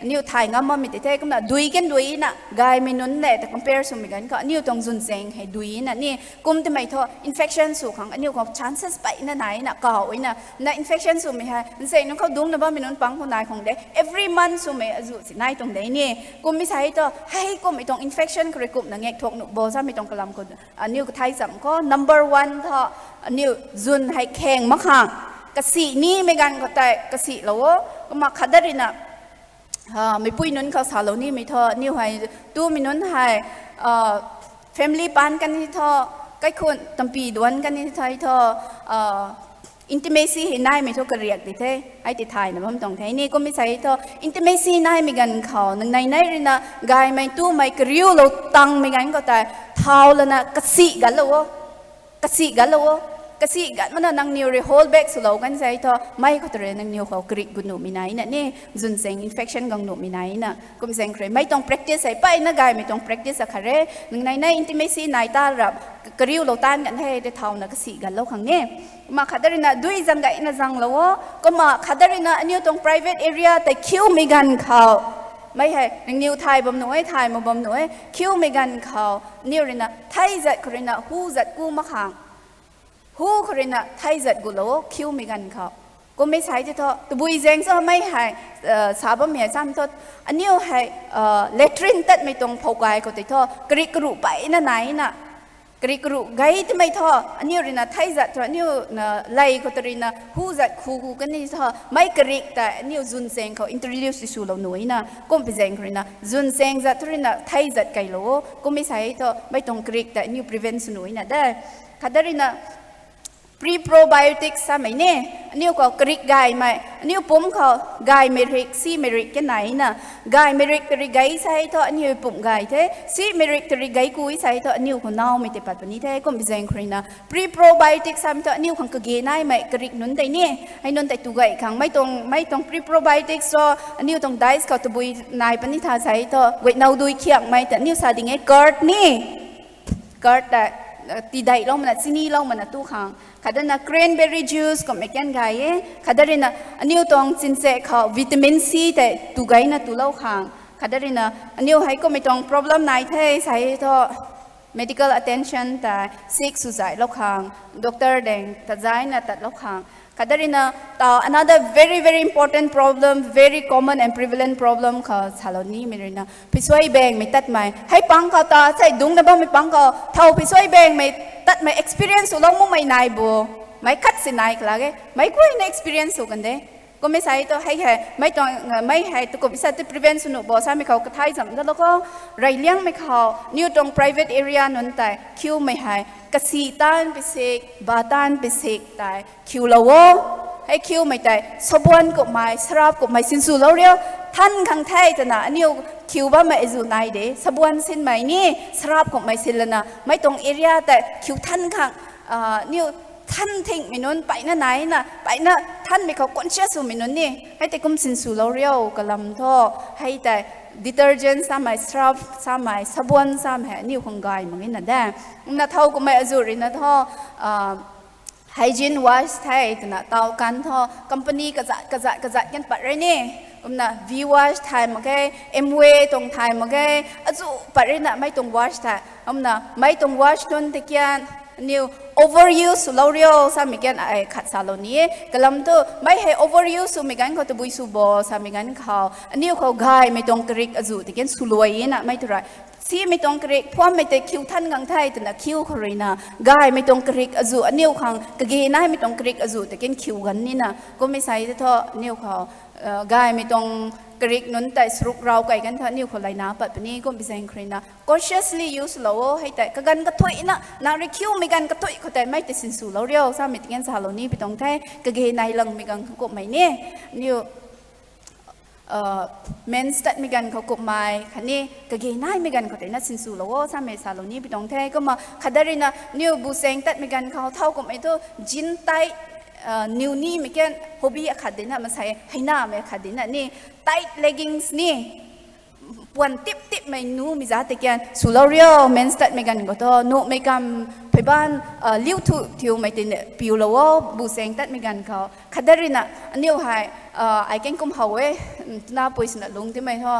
aniu thay ngam bammei tei the. Kumna dui kan dui na gaymei nunc le ta compare swmei ganv khou aniu tuang zunchaeng hei dui na ni, kum timei thu infection sw khang aniu khou chances peyna naina kaw na, na infection swmei hei nchaeng nunc khou dungcna bammei nunc pang khou nai khang de, every month swmei azuh si nai tuang de ni. Kummei sa thu hei kummei tuang infection khou rui kumna ngak thuak nuh bo samei tuang kalam khou aniu kathay cham khou number one thu aniu zun hei kheng mak khang, kasi nimei ganv khou tei kasilou o. Kumna khatdarina meipui nunc khou salou nimei thu aniu hei tumei nunc hei family paan kan ni thu, kaikhun tampi duanc kan ni thu thu intimacy hei naimei thu kariak di the, hei ti thayna bam tuang the ni. Kummei sa thu intimacy naimei ganv khou nang nei nei ruina gaymei tumei kariulou tangmei ganv khou tei thau lana kasi gatlou o, kasi gatlou o. Kasi gat mana nangniw rui hold back swlou kan sa thu mei khou ta rui nangniw khou karik gu nuhmei naina ni, zunchaeng infection gang nuhmei naina. Kum zaeng khou rui mei tuang practice hei peyna gaymei tuang practice akhat re. Nang nei nei intimacy nai ta rap, kariulou taanv kan the tei thauna kasi gatlou khang e. Kumna khatdarina dui zang gayna zanglou o. Kumna khatdarina aniu tuang private area tei khiumei ganv khou, mei hei nangniw thay bam nuh e, thay mak bam nuh e, khiumei ganv khou aniu ruina thei zat khou ruina hu zat ku mak khang, hu khou ruina thei zat gulou o khiumei ganv khou. Kummei sa tei thu tabui zaeng chamei hei sa bammei hei sam thu, aniu hei latrine tatmei tuang phou kai khou tei thu karik karuh peyna naina, karik karuh gay timei thu aniu ruina thei zat thu aniu lei khou ta ruina hu zat khu khu kan ni thu mei karik tei aniu zunchaeng khou introduce ti swlou nuh na. Kumpui zaeng khou ruina zunchaeng zat thu ruina thei zat keylou o. Kummei sa thu mei tuang karik tei aniu prevent sw nuh na de. Khatdarina preprobiotics samei ni, aniu khou karik gaymei, aniu pumc khou gaymei rik, simei rik kan naina, gaymei rik ta rui gay sa thu aniu pumc gay the, simei rik ta rui gay ku sa thu aniu khou naumei tei pat puni the. Kumpui zaeng khou ruina preprobiotics samei thu aniu khang kage naimei karik nunc tei ni, hei nunc tei tu gay khang mei tuang, mei tuang preprobiotics so aniu tuang diets khou tabui nai puni tha sa thu guay now dui khiakmei ta aniu sa ding e, curd ni, curd ta tideih lou mana, chini lou mana tu khang. Khatdarina cranberry juice kummei kan gay e. Khatdarina aniu tuang chinche khou vitamin C tei tu gayna tulou khang. Khatdarina aniu hei kummei tuang problem nai the sa thu medical attention tei seek sw zaylou khang, doctor daeng ta zayna tatlou khang. Khatdarina ta another very very important problem, very common and prevalent problem khou salou nimei ruina pheisuai baengmei tatmei. Hei pang khou ta sei dungcna bammei pang khou thow pheisuai baengmei tatmei experience swlou makmei nai bo? Meic khat si nai kala e, meic guayna experience sw kan de. Kummei sa thu hei hei mei tuang, mei hei takumhmei sa tei prevent sw nuh bo samei khou kathay zam dalou khou, reyliangmei khou aniu tuang private area nunc tei khiumei hei kasi taanv pisik, ba taanv pisik tei khiulou o. Hei khiumei tei sabuan kummei, sarap kummei sinswlou riu. Than khang the twna aniu khiu bammei azuh nai de. Sabuan sinmei ni, sarap kummei sinlana mei tuang area tei khiu than khang, aniu than thingmei nunc peyna naina, peyna thanmei khou conscious swmei nunc ni hei tei kum sinswlou riu kalam thu, hei tei detergent samei, sarap samei, sabuan samei hei aniu khang gay mak na de. Kumna thow kummei azuh ruina thu hygiene wash the twna taw kan thu company kazat kazat kazat kan pat rui ni. Kumna V wash thay mak ge, Amway tuang thay mak ge, azuh pat ruina mei tuang wash the. Kumna mei tuang wash nunc tei kian aniu overuse swlou riu samei kan ai khat salou ni e. Kalam thu mei hei overuse swmei ganv khou tabui sw bo samei ganv khou aniu khou gaymei tuang karik azuh tei kan swluai na mei thu rui simei tuang karik phuammei tei khiu than khang the twna khiu khou ruina gaymei tuang karik azuh aniu khang kage naimei tuang karik azuh tei kan khiu gan nina. Kummei sa thu aniu khou gaymei tuang karik nunc tei saruk rau kei kan thu aniu khou layna pat puni. Kumpui zaeng khou ruina consciously use lou o. Hei tei kaganv kathuina nang rui khiumei ganv kathui khou tei mei tei sinswlou riu samei tei kan salou ni pi tuang the. Kage nai langmei ganv khou kummei ni, aniu mens tatmei ganv khou kummei khatni kage naimei ganv khou tei na sinswlou o samei salou ni pi tuang the. Kumna khatdarina aniu busaeng tatmei ganv khou thow kummei thu gin tight Niu nimei kan hobby akhat dina, masei heinamei akhat dina ni, tight leggings ni, puan tip tipmei numei za tei kan swlou rio, men's tatmei ganv khou thu, nuhmei kam pheiban liu thu thiumei tei piulou o, bu saeng tatmei ganv khou. Khatdat ruina aniu hei, ai kan kum how e, twna pui swna lung timei thu,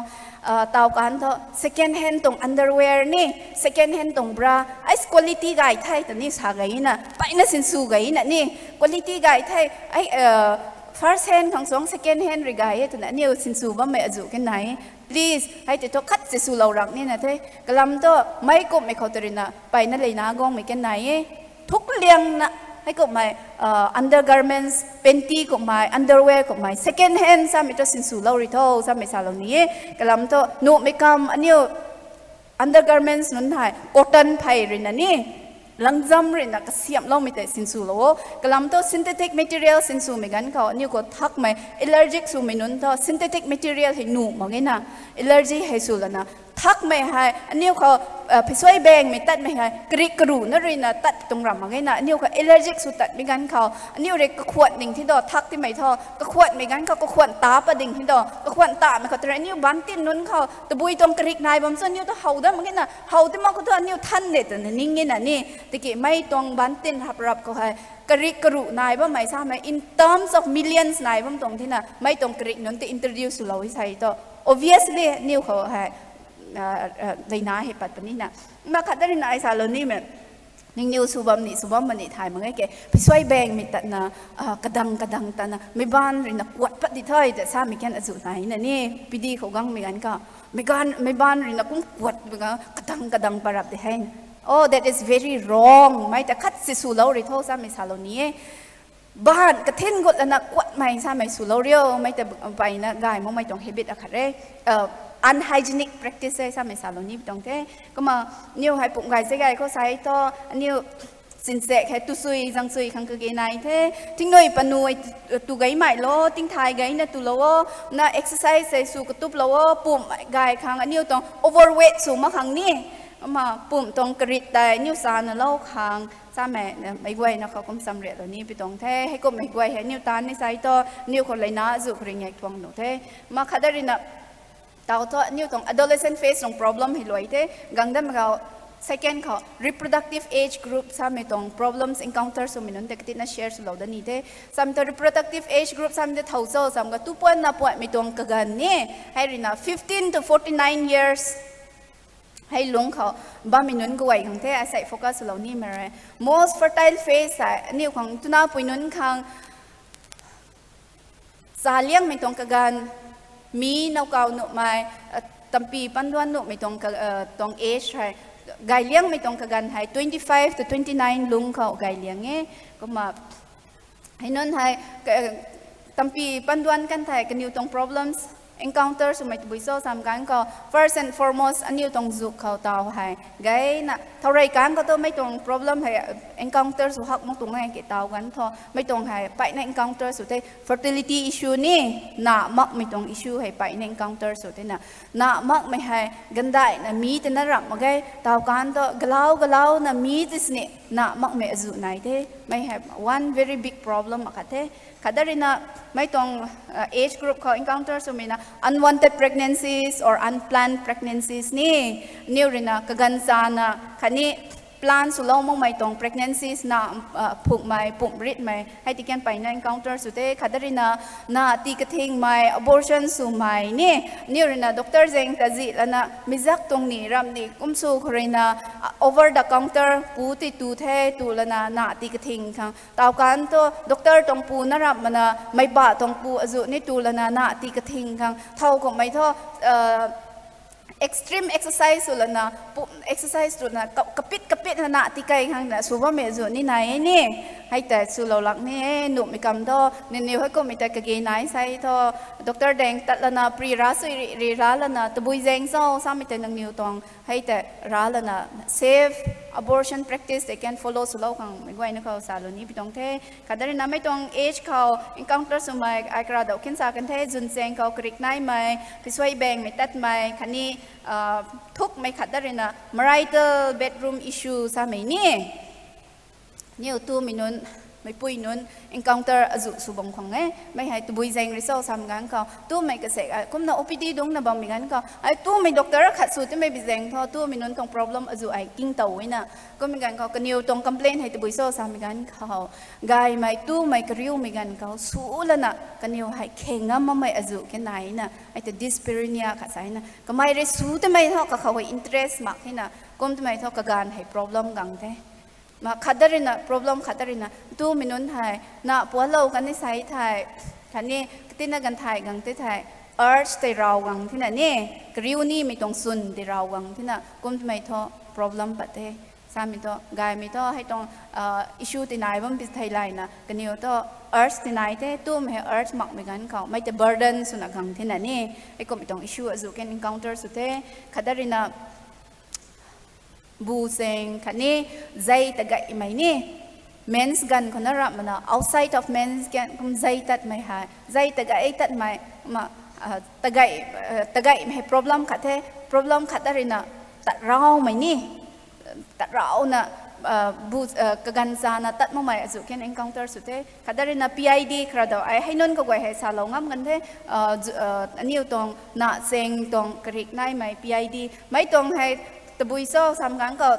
taw kan thu second hand tuang underwear ni, second hand tuang bra, ai quality gay the twni sa gayna, peyna sinsw gayna ni, quality gay the, ai first hand khang suang second hand rui gay e twna aniu sinsw bammei azuh kan nai e. Please, hei tei thu khat si swlou rang nina the. Kalam thu, meic kumhmei khou tei ruina peyna leina guangmei kan nai e. Thuk liangna, hei kumhmei undergarments, panty kumhmei, underwear kumhmei second hand samei thu sinswlou rui tho samei salou ni e. Kalam thu nuhmei kam aniu undergarments nunc hei cotton phey ruina ni, langzam ruina kasiamhloumei tei sinswlou o. Kalam thu synthetic material sinswmei ganv khou aniu khou thakmei allergic swmei nunc thu synthetic material hei nuh mak gena, allergy hei sw lana, thakmei hei aniu khou pheisuai bangmei tatmei hei karik karuhna ruina tat tuang ram mak gena, aniu khou allergic sw tatmei ganv khou aniu rui kakhwan ding thi do, thak timei thu kakhwanmei ganv khou kakhwan ta pat ding thi do, kakhwan tamei khou tei aniu bantin nunc khou tabui tuang karik nai bam chu aniu tu how dat mak gena, how ti mak khou thu aniu than de twna ning gena ni. Tiki mei tuang bantin rap rap khou hei karik karuh nai bammei samei in terms of millions nai bam tuang thina, mei tuang karik nunc tei introduce swlou e sa thu, obviously aniu khou hei leina hei pat puni na. Ma khatdat ruina ai salou nimei, ningniw sw bam ni sw bam ma ni thay mak ge ke, pheisuai bangmei tatna, kadang kadang tatna meic baanc ruina kuat pat di the ta samei kan azuh nai na ni, pidi khou gangmei ganv khou, meic baanc ruina kum kuat mei ganv kadang kadang parap di hei. Oh, that is very wrong. Mei ta khat si swlou rui tho samei salou ni e. Baanc kathin gut lana kuatmei samei swlou rio, mei ta peyna gay makmei tuang habit akhat e. Unhygienic practice e samei salou ni tuang the. Kumna niw hei pumc gay se gay khou sa thu, aniu sinsaek hei tu sui zang sui khang kage nai the. Thingnui panu tu gaymei lo, tingthay gayna tulou o, na exercise hei sw katuplou o, pumc gay khang aniu tuang overweight sw mak khang ni. Kumna pumc tuang karit tei aniu sana lou khang samei, meic guayna khou kum samriatlou ni pi tuang the. Heikum meic guay hei aniu taanv ni sa thu, aniu khou leina azuh khou ringak tuang nuh the. Ma khatdat ruina, taw thu aniu tuang adolescent phase tuang problem hei luai the. Gang dam khou, second khou reproductive age group samei tuang problems encounter swmei nunc tei katina share swlou dat ni the. Samei thu reproductive age group samei tei thow cho sam ka tu puanna puanmei tuang kaganv ni, hei ruina fifteen to forty nine years hei lungc khou bammei nunc kaguay khang the asei focus swlou nimei re. Most fertile phase hei aniu khang twna pui nunc khang, cha liangmei tuang kaganv, mi nowkaw nuhmei, tampy panduan nuhmei tuang age hei, gay liangmei tuang kaganv hei twenty five to twenty nine lungc khou gay liang e. Kumna hei nunc hei, tampy panduan kan thei kaniw tuang problems encounter swmei tabui cho sam ganv khou, first and foremost aniu tuang zuk khou taw hei gayna thow rey kan khou thu mei tuang problem hei encounter sw hak mak tuang e ke taw ganv thu mei tuang hei peyna encounter sw the. Fertility issue ni, na makmei tuang issue hei peyna encounter sw thena, na makmei hei gandaihna mi tei na ramh mak ge, taw kan thu galau galauna mi tei sini na makmei azuh nai the. Mei hei one very big problem akhat the. Khatdat ruina mei tuang age group khou encounter swmei na unwanted pregnancies or unplanned pregnancies ni, niw ruina kaganv chana khatni plan swlou makmei tuang pregnancies na, phukmei pumc ritmei hei ti kan peyna encounter sw the. Khatdat ruina na tii kathingmei, abortion swmei ni, niw ruina doctor zaeng ta zih lana mizak tuang ni ramh ni kum sw khou ruina, over the counter pu tei tu the, tu lana na tii kathing khang, taw kan thu doctor tuang pu na ramh mana meipah tuang pu azuh ni tu lana na tii kathing khang thow kummei thu extreme exercise sw lana, exercise swna kapit kapit lana tikei khang na sw bammei azuh ni nai e ni. Hei tei swlou lak ni e, nuhmei kam thu nangniw hei kummei tei kage nai sa thu, doctor daeng tat lana pri ra sui ri ri ra lana tabui zaeng cho samei tei nangniw tuang hei tei ra lana safe abortion practice they can follow swlou khang mei guayna khou salou ni pi tuang the. Khatdat ruina mei tuang age khou encounter swmei ai kara dou khin sa kan the, zun chaeng khou karik naimei, pheisuai bangmei tatmei khatni thukmei khatdat ruina marital bedroom issue samei ni, niw tumei nunc Meipui nunc encounter azuh sw bam khang e. Mei hei tabui zaeng rui cho samei ganv khou, tumei kasek, kumna O P D dungcna bammei ganv khou, ai tumei doctor khat sw timei bi zaeng thu, tumei nunc tuang problem azuh ai king tow na. Kummei ganv khou, kaniw tuang complain hei tabui cho samei ganv khou, gaymei tumei kariumei ganv khou, sw lana kaniw hei kheng ngam makmei azuh ke naina, ai ta dyspareunia khat sa na. Kamei rui sw timei thu, kakhou hei interest mak hina, kum timei thu kaganv hei problem gang the. Ma khat da ruina, problem khat da ruina, tumei nunc hei, na puanclou kan ni sei thei, khatni, katina ganv thai gang te thei, urge tei raw gang thina ni, kariu nimei tuang swn tei raw gang thina, kum twmei thu, problem pat the. Samei thu, gaymei thu, hei tuang, issue tei nai bam bi thei layna, kaniw thu, urge tei nai the, tumei hei urge makmei ganv khou, mei tei burden swna gang thina ni, hei kummei tuang issue azuh kan encounter sw the, khat da ruina, bu chaeng khatni, zei tagaimei ni, mens ganv khou na ramh mana, outside of mens ganv kum zei tatmei hei, zei tagai tatmei, ma, tagaimei hei problem khat the, problem khat da ruina, tat raumei ni, tat rauna, kaganv chana tat makmei azuh kan encounter sw the. Khat da ruina P I D khara dau ai hei nunc kaguay hei salou ngam kan the, aniu tuang na chaeng tuang karik naimei P I D. Mei tuang hei tabui cho sam ganv khou,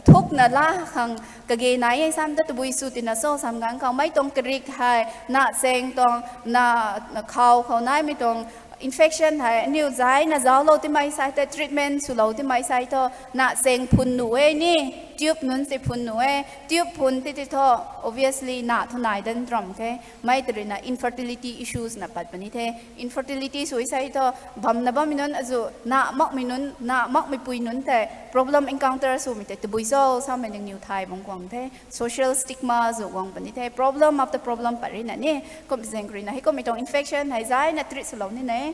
thukna la khang kage nai e sam ta tabui sw tina cho sam ganv khou. Mei tuang karik hei, na chaeng tuang, na, na khou khou naimei tuang infection hei, aniu zayna zauclou timei sei tei, treatment swlou timei sei thu, na chaeng phun nuh e ni, tube nunc tei phun nuh e, tube phun ti ti thu, obviously na thu nai dan tram the, mei tei ruina infertility issues na pat puni the, infertility sw sei thu, bamna bammei nunc azuh, na makmei nunc, na makmei pui nunc tei, problem encounter swmei tei, tabui cho samei nangniw thay bang kuang the, social stigma zuh guang puni the, problem after problem pat ruina ni, kum zaeng ruina, hei kummei tuang infection hei zayna treat swlou ni ne.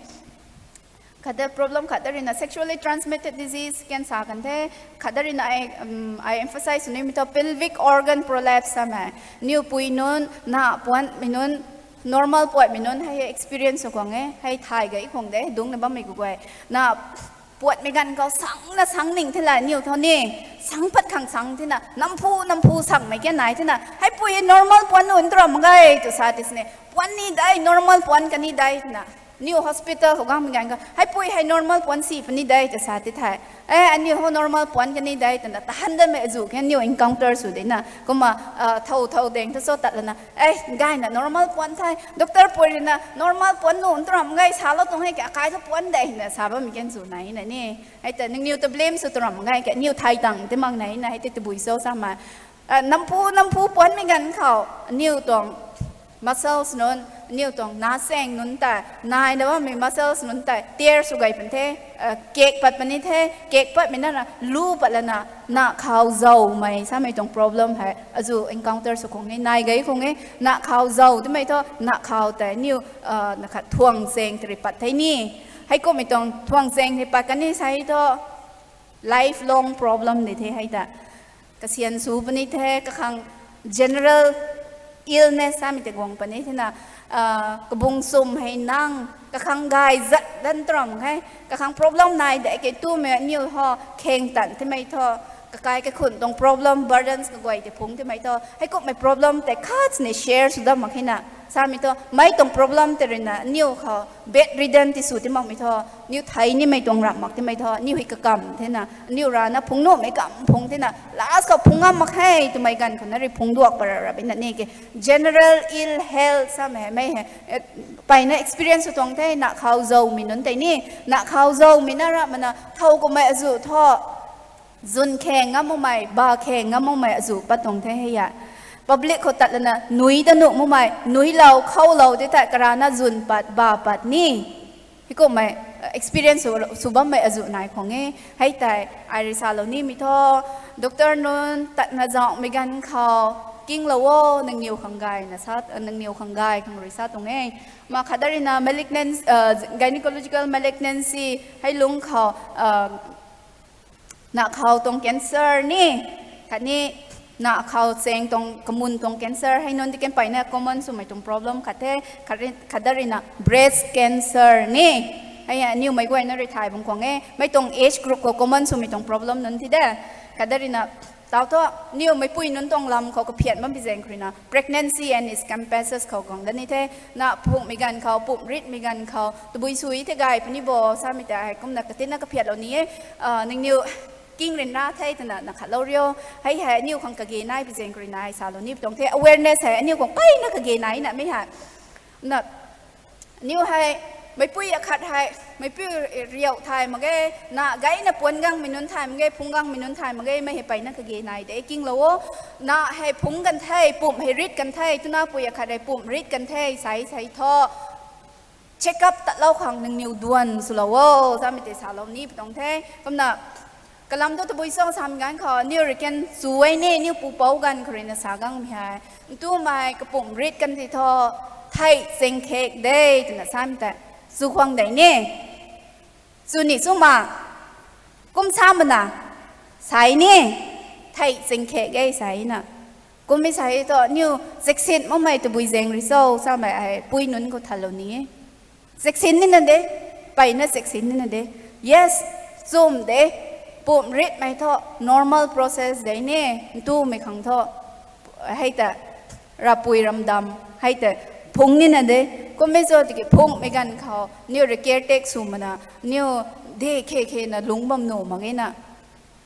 Khat da problem khat da ruina sexually transmitted disease kan sa kan the, khat da ruina ai, ai emphasize sw nimei thu pelvic organ prolapse samei. Niw pui nunc, na puanmei nunc, normal puanmei nunc hei experience sw guang e, hei thay gay khang de, dungcna bammei kaguay. Na puanmei ganv khou sangna sang ning thela niw thu ni, sang pat khang sang thina, namphu, namphu sangmei kan nai thina, heipui hei normal puan nunc tram mak ge tw sa ti sini, puan ni dei, normal puan kan ni dei twna. Niw hospital khou gangmei ganv khou, heipui hei normal puan si puni dei tw sa ti thei. E, aniu hou normal puan kan ni dei twna, tahan danmei azuh kan niw encounter sw de na. Kumna, thow thow deng thu cho tat lana, e, gayna normal puan thei, doctor pui ruina normal puan nunc tram mak ge, salou tuang hei ka akai thu puan dei na sa bammei kan zu nai na ni. Hei ta nangniw ta blame sw tram mak ge, kaniw thay tang ti mak nai na, hei tei tabui cho samei. Namphu, namphu puanmei ganv khou, aniu tuang muscles nunc, aniu tuang na chaeng nunc tei, naina bammei muscles nunc tei tear sw gay pun the, kak pat puni the, kak patmei nana lu pat lana, na khou zaumei samei tuang problem hei azuh encounter sw khang e, nai gay khang e. Na khou zau timei thu, na khou tei niw, na khat thuang chaeng tei rui pat thei ni. Hei kummei tuang thuang chaeng tei pat kan ni sei thu, lifelong problem di the hei ta. Kasian sw puni the, kakhang general illness samei tei guang puni thena, kabung sum hei nang, kakhang gay zat dan tram khe, kakhang problem nai de ke tumei aniu hou kheng tan timei thu, kakai kakhun tuang problem, burdens kaguay tei phungc timei thu, hei kummei problem tei khat ni share sw dam mak khe na, samei thu, mei tuang problem tei ruina aniu khou bedridden ti sw ti makmei thu, niw thei nimei tuang ramh mak timei thu, niw hei kakam thena, niw rana phungc nuhmei kam phungc thena, last khou phungc ngam mak khe twmei ganv khou na rui phungc duak para ra bina ni ke. General ill health samei hei, mei hei, mpeyna experience sw tuang the, na khou zaumei nunc tei ni, na khou zaumei na ramh mana, thow kummei azuh thu, zwn kheng ngam makmei, ba kheng ngam makmei azuh pat tuang the hei a. Public khou tat lana nui ta nuh makmei, nuilou, khoulou ti tei karana zwn pat, ba pat ni. Hei kummei experience sw bammei azuh nai khang e. Hei tei, ai rui salou nimei thu, doctor nunc tatna zaumei ganv khou, kinglou o, nangniw khang gayna sa, nangniw khang gay khang rui sa tuang e. Ma khat da ruina malignancy, gynecological malignancy, hei lungc khou, na khou tuang cancer ni, khatni na khou chaeng tuang kamun tuang cancer, hei nunc ti kan mpeyna common swmei tuang problem khat the, khat da ruina breast cancer ni, hei aniw mei guayna rui thay bang khang e, mei tuang age group khou common swmei tuang problem nunc ti de, khat da ruina Tau thu, niw meipui nunc tuang lam khou kaphian bam pi zaeng khou ruina, pregnancy and its compasses khou guang da ni the, na phunghmei ganv khou, pumh ritmei ganv khou, tabui sui the gay puni bo, samei ta hei kumna katinna kaphiatlou ni e, nangniw king ryanra the twna na khatlou rio, hei hei aniw khang kage nai pi zaeng khou ruina hei salou ni pi tuang the, awareness hei aniw khang kaina kage nai na mei hei. Na, aniw hei, meipui akhat hei, meipui riu thay mak ge, na gayna puan gangmei nunc thay mak ge, phung gangmei nunc thay mak ge, mei hei peyna kage nai de, kinglou o. Na hei phung kan the, pumh hei rit kan the, twna pui akhat hei pumh rit kan the, sai sai thu check up tatlou khang nangniw duan swlou o, samei tei salou ni pi tuang the. Kumna, kalam thu tabui cho samei ganv khou, aniw rui kan chu e ni, aniw pupouc ganv khou ruina sa gangmei hei, ntumei kapumh rit kan ti thu, theih chengkhek de, twna samei tei, chu khwang de ni, chu ni chu ma, kum sa mana, sai ni, theih chengkhek e sai na. Kummei sai thu, aniw cheksin makmei tabui zaeng rui cho, samei hei pui nunc khou thalou ni e. Cheksin nina de, peyna cheksin nina de. Yes, chum de, pumh ritmei thu, normal process de ni, ntumei khang thu, hei ta, ravpui ramdam, hei ta, phung nina de, kummei cho tiki phunghmei ganv khou, aniw rui care take sw mana, aniw de khe khe na lungc bam nuh mak e na.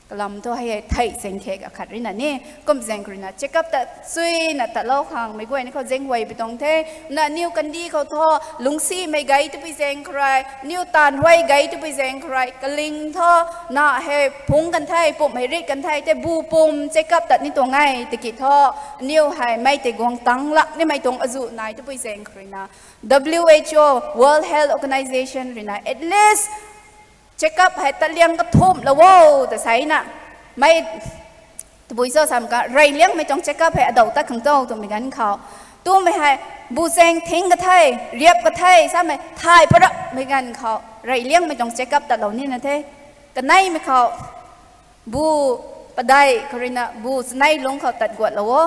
Kalam thu hei hei theih chengkhek akhat ruina ni, kum zaeng khou ruina check up ta suina tatlou khang mei guayna khou zaeng huay pi tuang the, na aniw kandih khou thu, lungcsimei gay twpui zaeng khou rui, aniw taanv huay gay twpui zaeng khou rui, kaling thu, na hei phung kan the, pumh hei rit kan the, tei bu pum check up tat ni tuang e, tiki thu, aniw hei mei tei guang tang lak nimei tuang azuh nai twpui zaeng khou ruina, W H O, World Health Organization ruina, at least, check up hei tatliang kathumhlou o, ta sai na. Mei, tabui cho sam ka, reyliangmei tuang check up hei adau tat khang cho twmei ganv khou, twmei hei, bu chaeng thing ka the, riap ka the, samei thay parapmei ganv khou, reyliangmei tuang check up tatlou nina the. Kaneimei khou, bu padeih khou ruina, bu chanei lungc khou tat guatlou o.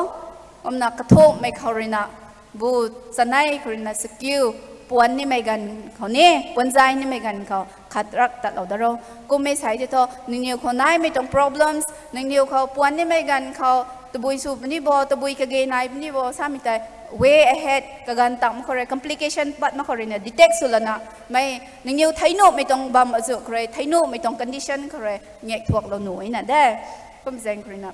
Kumna kathumhmei khou ruina, bu chanei khou ruina sakiu, puan nimei ganv khou ni, puanzai nimei ganv khou khat rak tatlou da ro. Kummei sai tei thu, nangniw khou naimei tuang problems, nangniw khou puan nimei ganv khou, tabui sw puni bo, tabui kage nai puni bo, samei tei, way ahead, kaganv tang mak khou rui, complication pat mak khou ruina, detect sw lana, mei, nangniw thei nuhmei tuang bam azuh khou rui, thei nuhmei tuang condition khou rui, ngak thuaklou nuh na de. Kum zaeng khou ruina,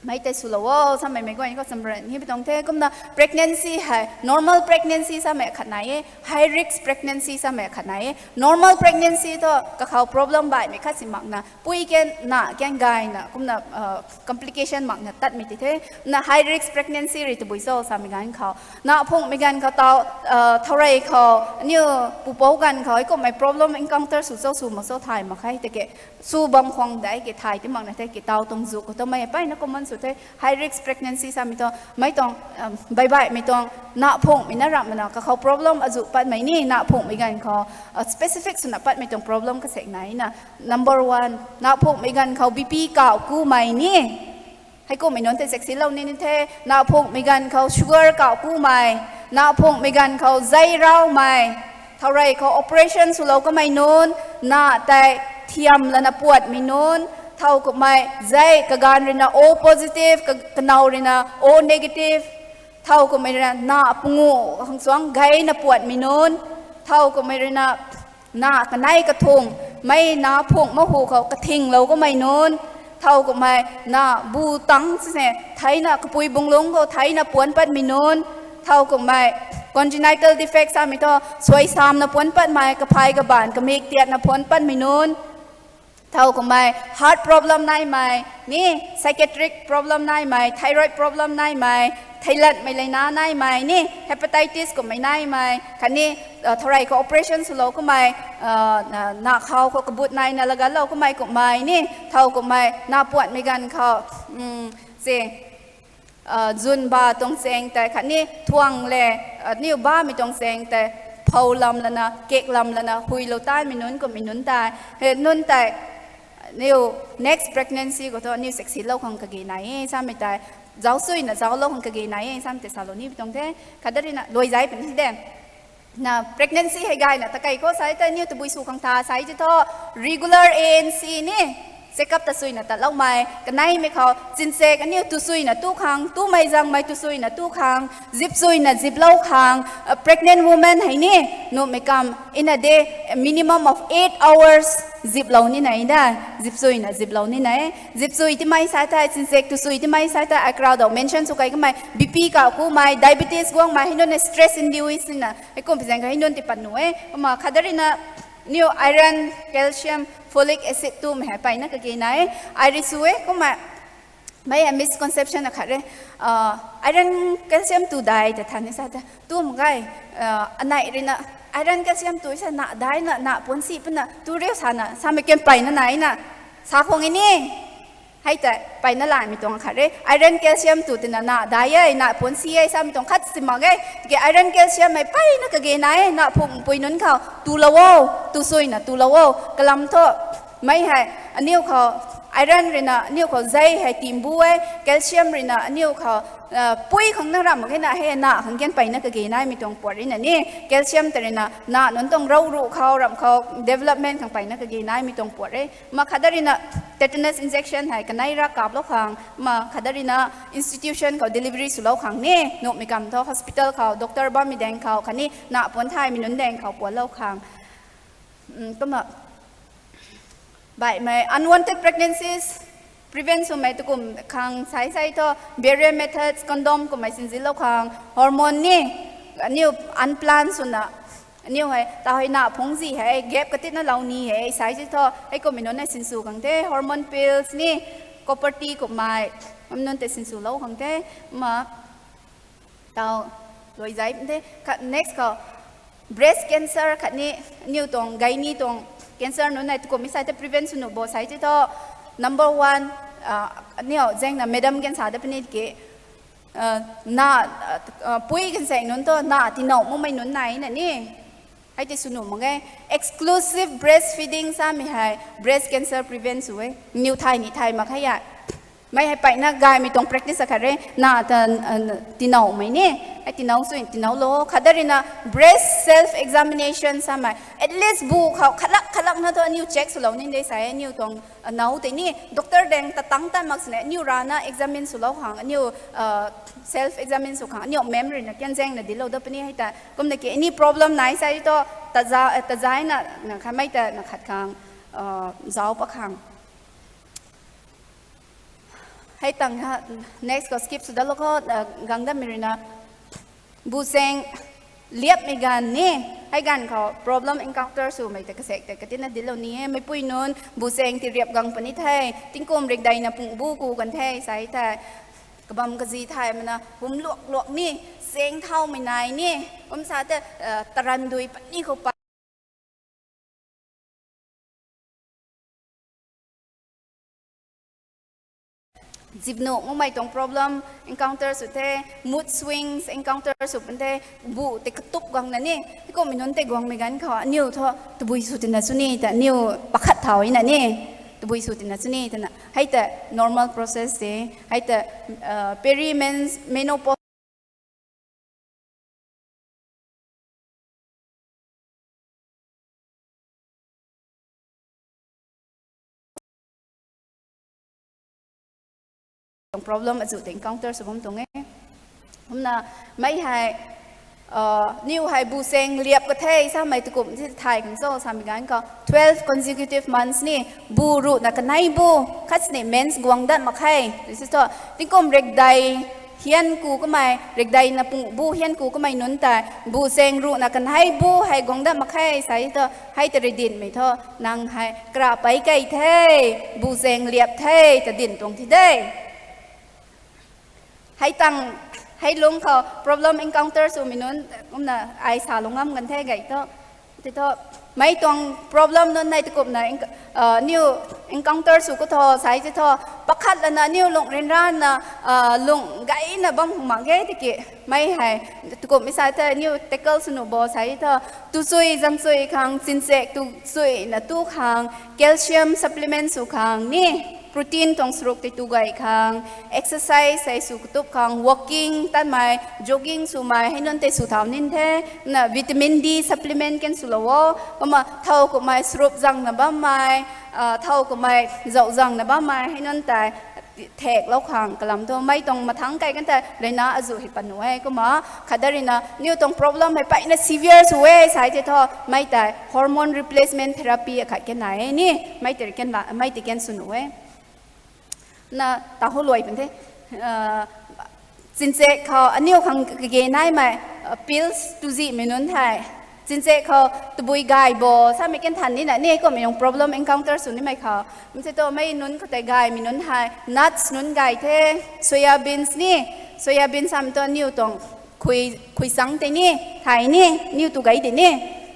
mei tei swlou o, samei mei guayna khou chamran ni pi tuang the, kumna pregnancy hei, normal pregnancy samei khat nai e, high risk pregnancy samei khat nai e. Normal pregnancy thu, kakhou problem baihmei khat si makna, pui kan, na kan gayna, kumna, complication makna tatmei ti the, na high risk pregnancy rui tabui cho samei ganv khou, na phunghmei ganv khou tau, thaurey khou, aniw pupouc ganv khou, hei kummei problem encounter sw cho sw mak cho thay mak khe, tiki, sw bam khwang dei ki thay ti makna the, ki tau tuang zu khou thu mei peyna common sw the, high risk pregnancy samei thu, mei tuang, baibaihmei tuang, na phunghmei na ramh mana, kakhou problem azuh patmei ni, na phunghmei ganv khou, specific swna patmei tuang problem kasek nai na, number one, na phunghmei ganv khou B P kauh kumei ni, hei kummei nunc tei cheksinlou nina the, na phunghmei ganv khou sugar kauh kumei, na phunghmei ganv khou zei raumei, thaurey khou operation swlou kamei nunc, na tei thiam lana puatmei nunc, thow kummei zei kaganv ruina O positive, ka-, kanow ruina O negative, thow kummei ruina na pungu khang chuangc gayna puatmei nunc, thow kummei ruina na kanei kathung, mei na phungh ma hu khou kathinglou kamei nunc, thow kummei na bu tang sine, theina kapui bunglungc khou theina puanc patmei nunc, thow kummei congenital defect samei thu, suai samna puanc patmei, kaphay kabaanv kamik tiatna puanc patmei nunc, thow kummei heart problem naimei ni, psychiatric problem naimei, thyroid problem naimei, theilatmei leina naimei ni, hepatitis kummei naimei khatni, thaurey khou operation swlou kamei, na khou khou kabut naina lagatlou kamei kummei ni, thow kummei na puatmei ganv khou, se, zun ba tuang chaeng tei khatni thuang le, aniw bamei tuang chaeng tei, phou lam lana, kak lam lana, huilou taimei nunc kummei nunc tei, he nunc tei, aniw next pregnancy khou thu aniw cheksinlou khang kage nai e samei tei, zauc suina zauclou khang kage nai e samei tei salou ni pi tuang the, khat da ruina luai zai puni de. Na pregnancy hei gayna takei khou sai tei aniw tabui sw khang tha sai ti thu, regular A N C ni, Check up ta suina tatloumei, kaneimei khou, chinsek aniu tu suina tu khang, tumei zangmei tu suina tu khang, zip suina ziplou khang, uh, pregnant woman hei ni, nuhmei kam, in a day, minimum of eight hours, ziplou ni nai da, zip suina ziplou ni nai. Zip sui timei sai thei, chinsek tu sui timei sai thei, ai crowd dou mention sw kai kamei, B P ka kumei, diabetes guangmei, hei nunc stress induce na, hei kum pizang ka hei nunc ti pat nu e, kumna khadarina, niu iron, calcium, folic acid tumei hei peyna kage nai, ai ri su e, kumna, mei a misconception akhat re, uh, iron calcium tu dai ta than ni sa ta, tum gai, uh, anai rina, iron calcium tu sa na dai na, na puan si puna, tu riu sa na, sa mei ken peyna nai na, sa khong e ni, hei ta, peyna laimei tuang akhat re, iron calcium tu tina na dai e, na puan si e, sa mei tuang khat si mak e, ke iron calcium hei peyna kage nai, na phung pui nunc khou, tulou o, tu suina tulou o, kalam thu, mei hei, aniu khou, iron rina, aniu khou zei hei timbu e, calcium rina, aniu khou, uh, pui khang na ram mak e na, hei na khang ken peyna kage naimei tuang puat rina ni, calcium ta rina, na nunc tuang rou ruh khou, ram khou, development khang peyna kage naimei tuang puat re, ma khadarina, tetanus injection hei, kanei ra kaplou khang, ma khadarina, institution khou delivery swlou khang ni, nuhmei kam thu, hospital khou, doctor bammei daeng khou, khatni, na puan thaymei nunc daeng khou, puanlou khang. Um, kumna, baihmei, unwanted pregnancies, prevent swmei tukum khang sai sai thu, barrier methods, condom kummei sinzilou khang, hormone ni, aniu unplanned swna, aniu hei, ta hei na phungzi hei, gap katitna lou ni hei, sai si thu, hei kummei nunc hei sinsw khang the, hormone pills ni, copper T kummei, am nunc tei sinswlou khang the, ma, tau, loi zai the, khat next khou, breast cancer khatni, aniu tuang, gynae tuang, cancer nunc hei tukum mi sai the prevent sw nuh bo sai si thu, number one, uh, aniu zangna madam kan sa da puni ki, uh, na, uh, pui kan sa nunc thu, na tinow makmei nunc nai na ni. Hei tei sw nuh mak e, exclusive breastfeeding samei hei, breast cancer prevent sw e, niw thay ni thay mak khe a. Mei hei peyna gaymei tuang practice akhat re, na ta, uh, tinowmei ni, hei tinow sw, tinow lou, khadarina breast self examination samei, at least bu khou khatlak khatlakna thu aniu check swlou ni de sa e, aniu tuang, uh, now tei ni, doctor daeng ta tang tan mak sini, aniu rana examine swlou khang, aniu, uh, self examine sw khang, aniu mem ruina kan zangna dilou da puni hei ta, kumna ki any problem nai sa thu, taza, uh, tazaina, na khamei ta, na khat khang, uh, zauc pa khang. Hei tang ha, next khou skip sw dalou kho, uh, gang dammei ruina. Busaeng liapmei ganv ni, hei ganv khou problem encounter swmei tei kasek tei katina dilou ni e, meipui nunc busaeng ti riap gang puni the, tingkum rikdeina pung bu ku kan the, sai the, kabam kazi thay mana, hum luak luak ni, saeng thaumei nai ni, kum sa te, uh, tarandui puni khou pa zip nuh makmei tuang problem encounter sw the, mood swings encounter sw pun the, bu tei katup guangna ni, hei kummei nunc tei guangmei ganv khou, aniu thu, tabui sw tina sw ni, ta aniu pakhat thau na ni, tabui sw tina sw ni, tana, hei ta normal process de, hei ta, uh, perimenopause tuang problem azuh tei encounter sw bam tuang e. Kumna mei hei, uh, niw hei busaeng liap ka the, samei tukum si thay khang cho, samei ganv khou twelve consecutive months ni, bu ruhna kanei bu, khat sini mens guang dat mak khe, si thu, tingkum rikdei hian ku kamei, rikdeina pung bu hian ku kamei nunc tei, busaeng ruhna kanei bu hei guang dat mak khe, sai thu, hei ta ridinmei thu, nang hei kara pei kei the, busaeng liap the, ta din tuang thi de. Hei tang, hei lungc khou problem encounter swmei nunc, kumna ai sa lungc ngam kan the gay thu. Ti thu, mei tuang problem nunc nei tukumna, uh, niw encounter sw khou thu, sai ti thu, pakhat lana niw lungh ryanrana, uh, lungh gayna bam mak ge tiki, mei hei, tukum mi sai the, niw tackle sw nuh bo sai thu, tu sui, zang sui khang, chinsek tu suina tu khang, calcium supplement sw khang ni. Protein tuang sruk tei tu gay khang, exercise hei sw katup khang, walking tatmei, jogging swmei hei nunc tei sw thau nin the. Na vitamin D supplement kan swlou o. Kumna thow kummei srup zangna bammei, thow kummei zauh zangna bammei hei nunc tei theklou khang kalam thu mei tuang mathangc kai kan thei ruina azuh hei pat nuh e. Kumna khatdat ruina aniu tuang problem hei peyna severe sw e sa tei thu mei tei hormone replacement therapy akhat kan nai e ni, mei tei kan sw nuh e. Na tahu luai pun the. Chinchek khou aniu khang kage naimei pills tuzihmei nunc hei, chinchek khou tabui gay bo samei kan than nina ni kummei tuang problem encounter sw nimei khou, mse tu mei nunc khou tei gaymei nunc hei nuts nunc gay the, soya beans ni, soya beans samei tu aniu tuang khui chang tei ni, thai ni, aniu tu gay de ni,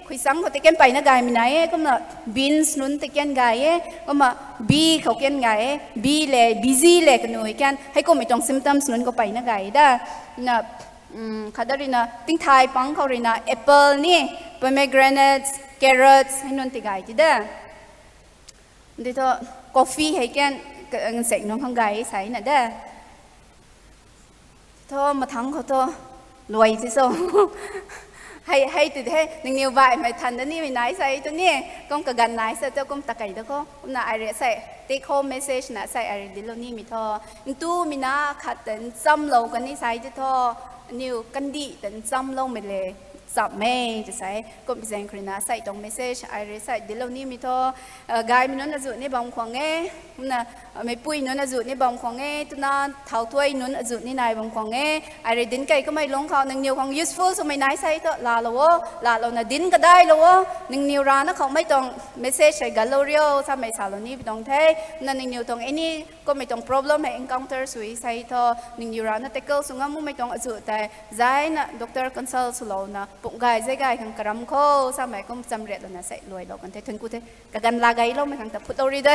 khui chang khou tei kan peyna gaymei nai e. Kumna beans nunc tei kan gay e. Kumna bee khou kan gay e, bee le busy le kanui kan heikummei tuang symptoms nunc khou peyna gay da. Na khatdat ruina tingthay pang khou ruina apple ni, pomegranates, carrots hei nunc tei gay ti da. Di thu coffee hei kan nsek nunc khang gay e sa na da. Thu mathangc khou thu luai ti so. Hei hei tu the, nangniw baihmei than da nimei nai sa tu ni, kum kaganv nai sa tu kum takei da khou kumna ai rui sei take home message na sei ai rui dinclou nimei thu, ntumei na khat ta nchamlou kan ni sa ti thu, aniu kandih ta nchamloumei le cham e tw sa e. Kum zaeng khou ruina sei tuang message ai rui sei dinclou nimei thu, gaymei nunc azuh ni bam khwang e, kumna meicpui nunc azuh ni bam khwang e, twna thau thuai nunc azuh ni nai bam khwang e. Ai rui dinc kei kamei lungc khou nangniw khang useful swmei nai sei thu laalou o, laalouna dinc kadailou o. Nangniw rana khou mei tuang message hei ganlou rio samei salou ni pi tuang the. Na nangniw tuang any kummei tuang problem hei encounter sw sei thu, nangniw rana tackle sw ngam makmei tuang azuh tei zaina doctor consult swlouna pumh gay zay gay khang karam khou samei kum chamriatlouna sei luailou kan the. Thunku the, kaganv laa gayloumei khang ta phutlou ri de.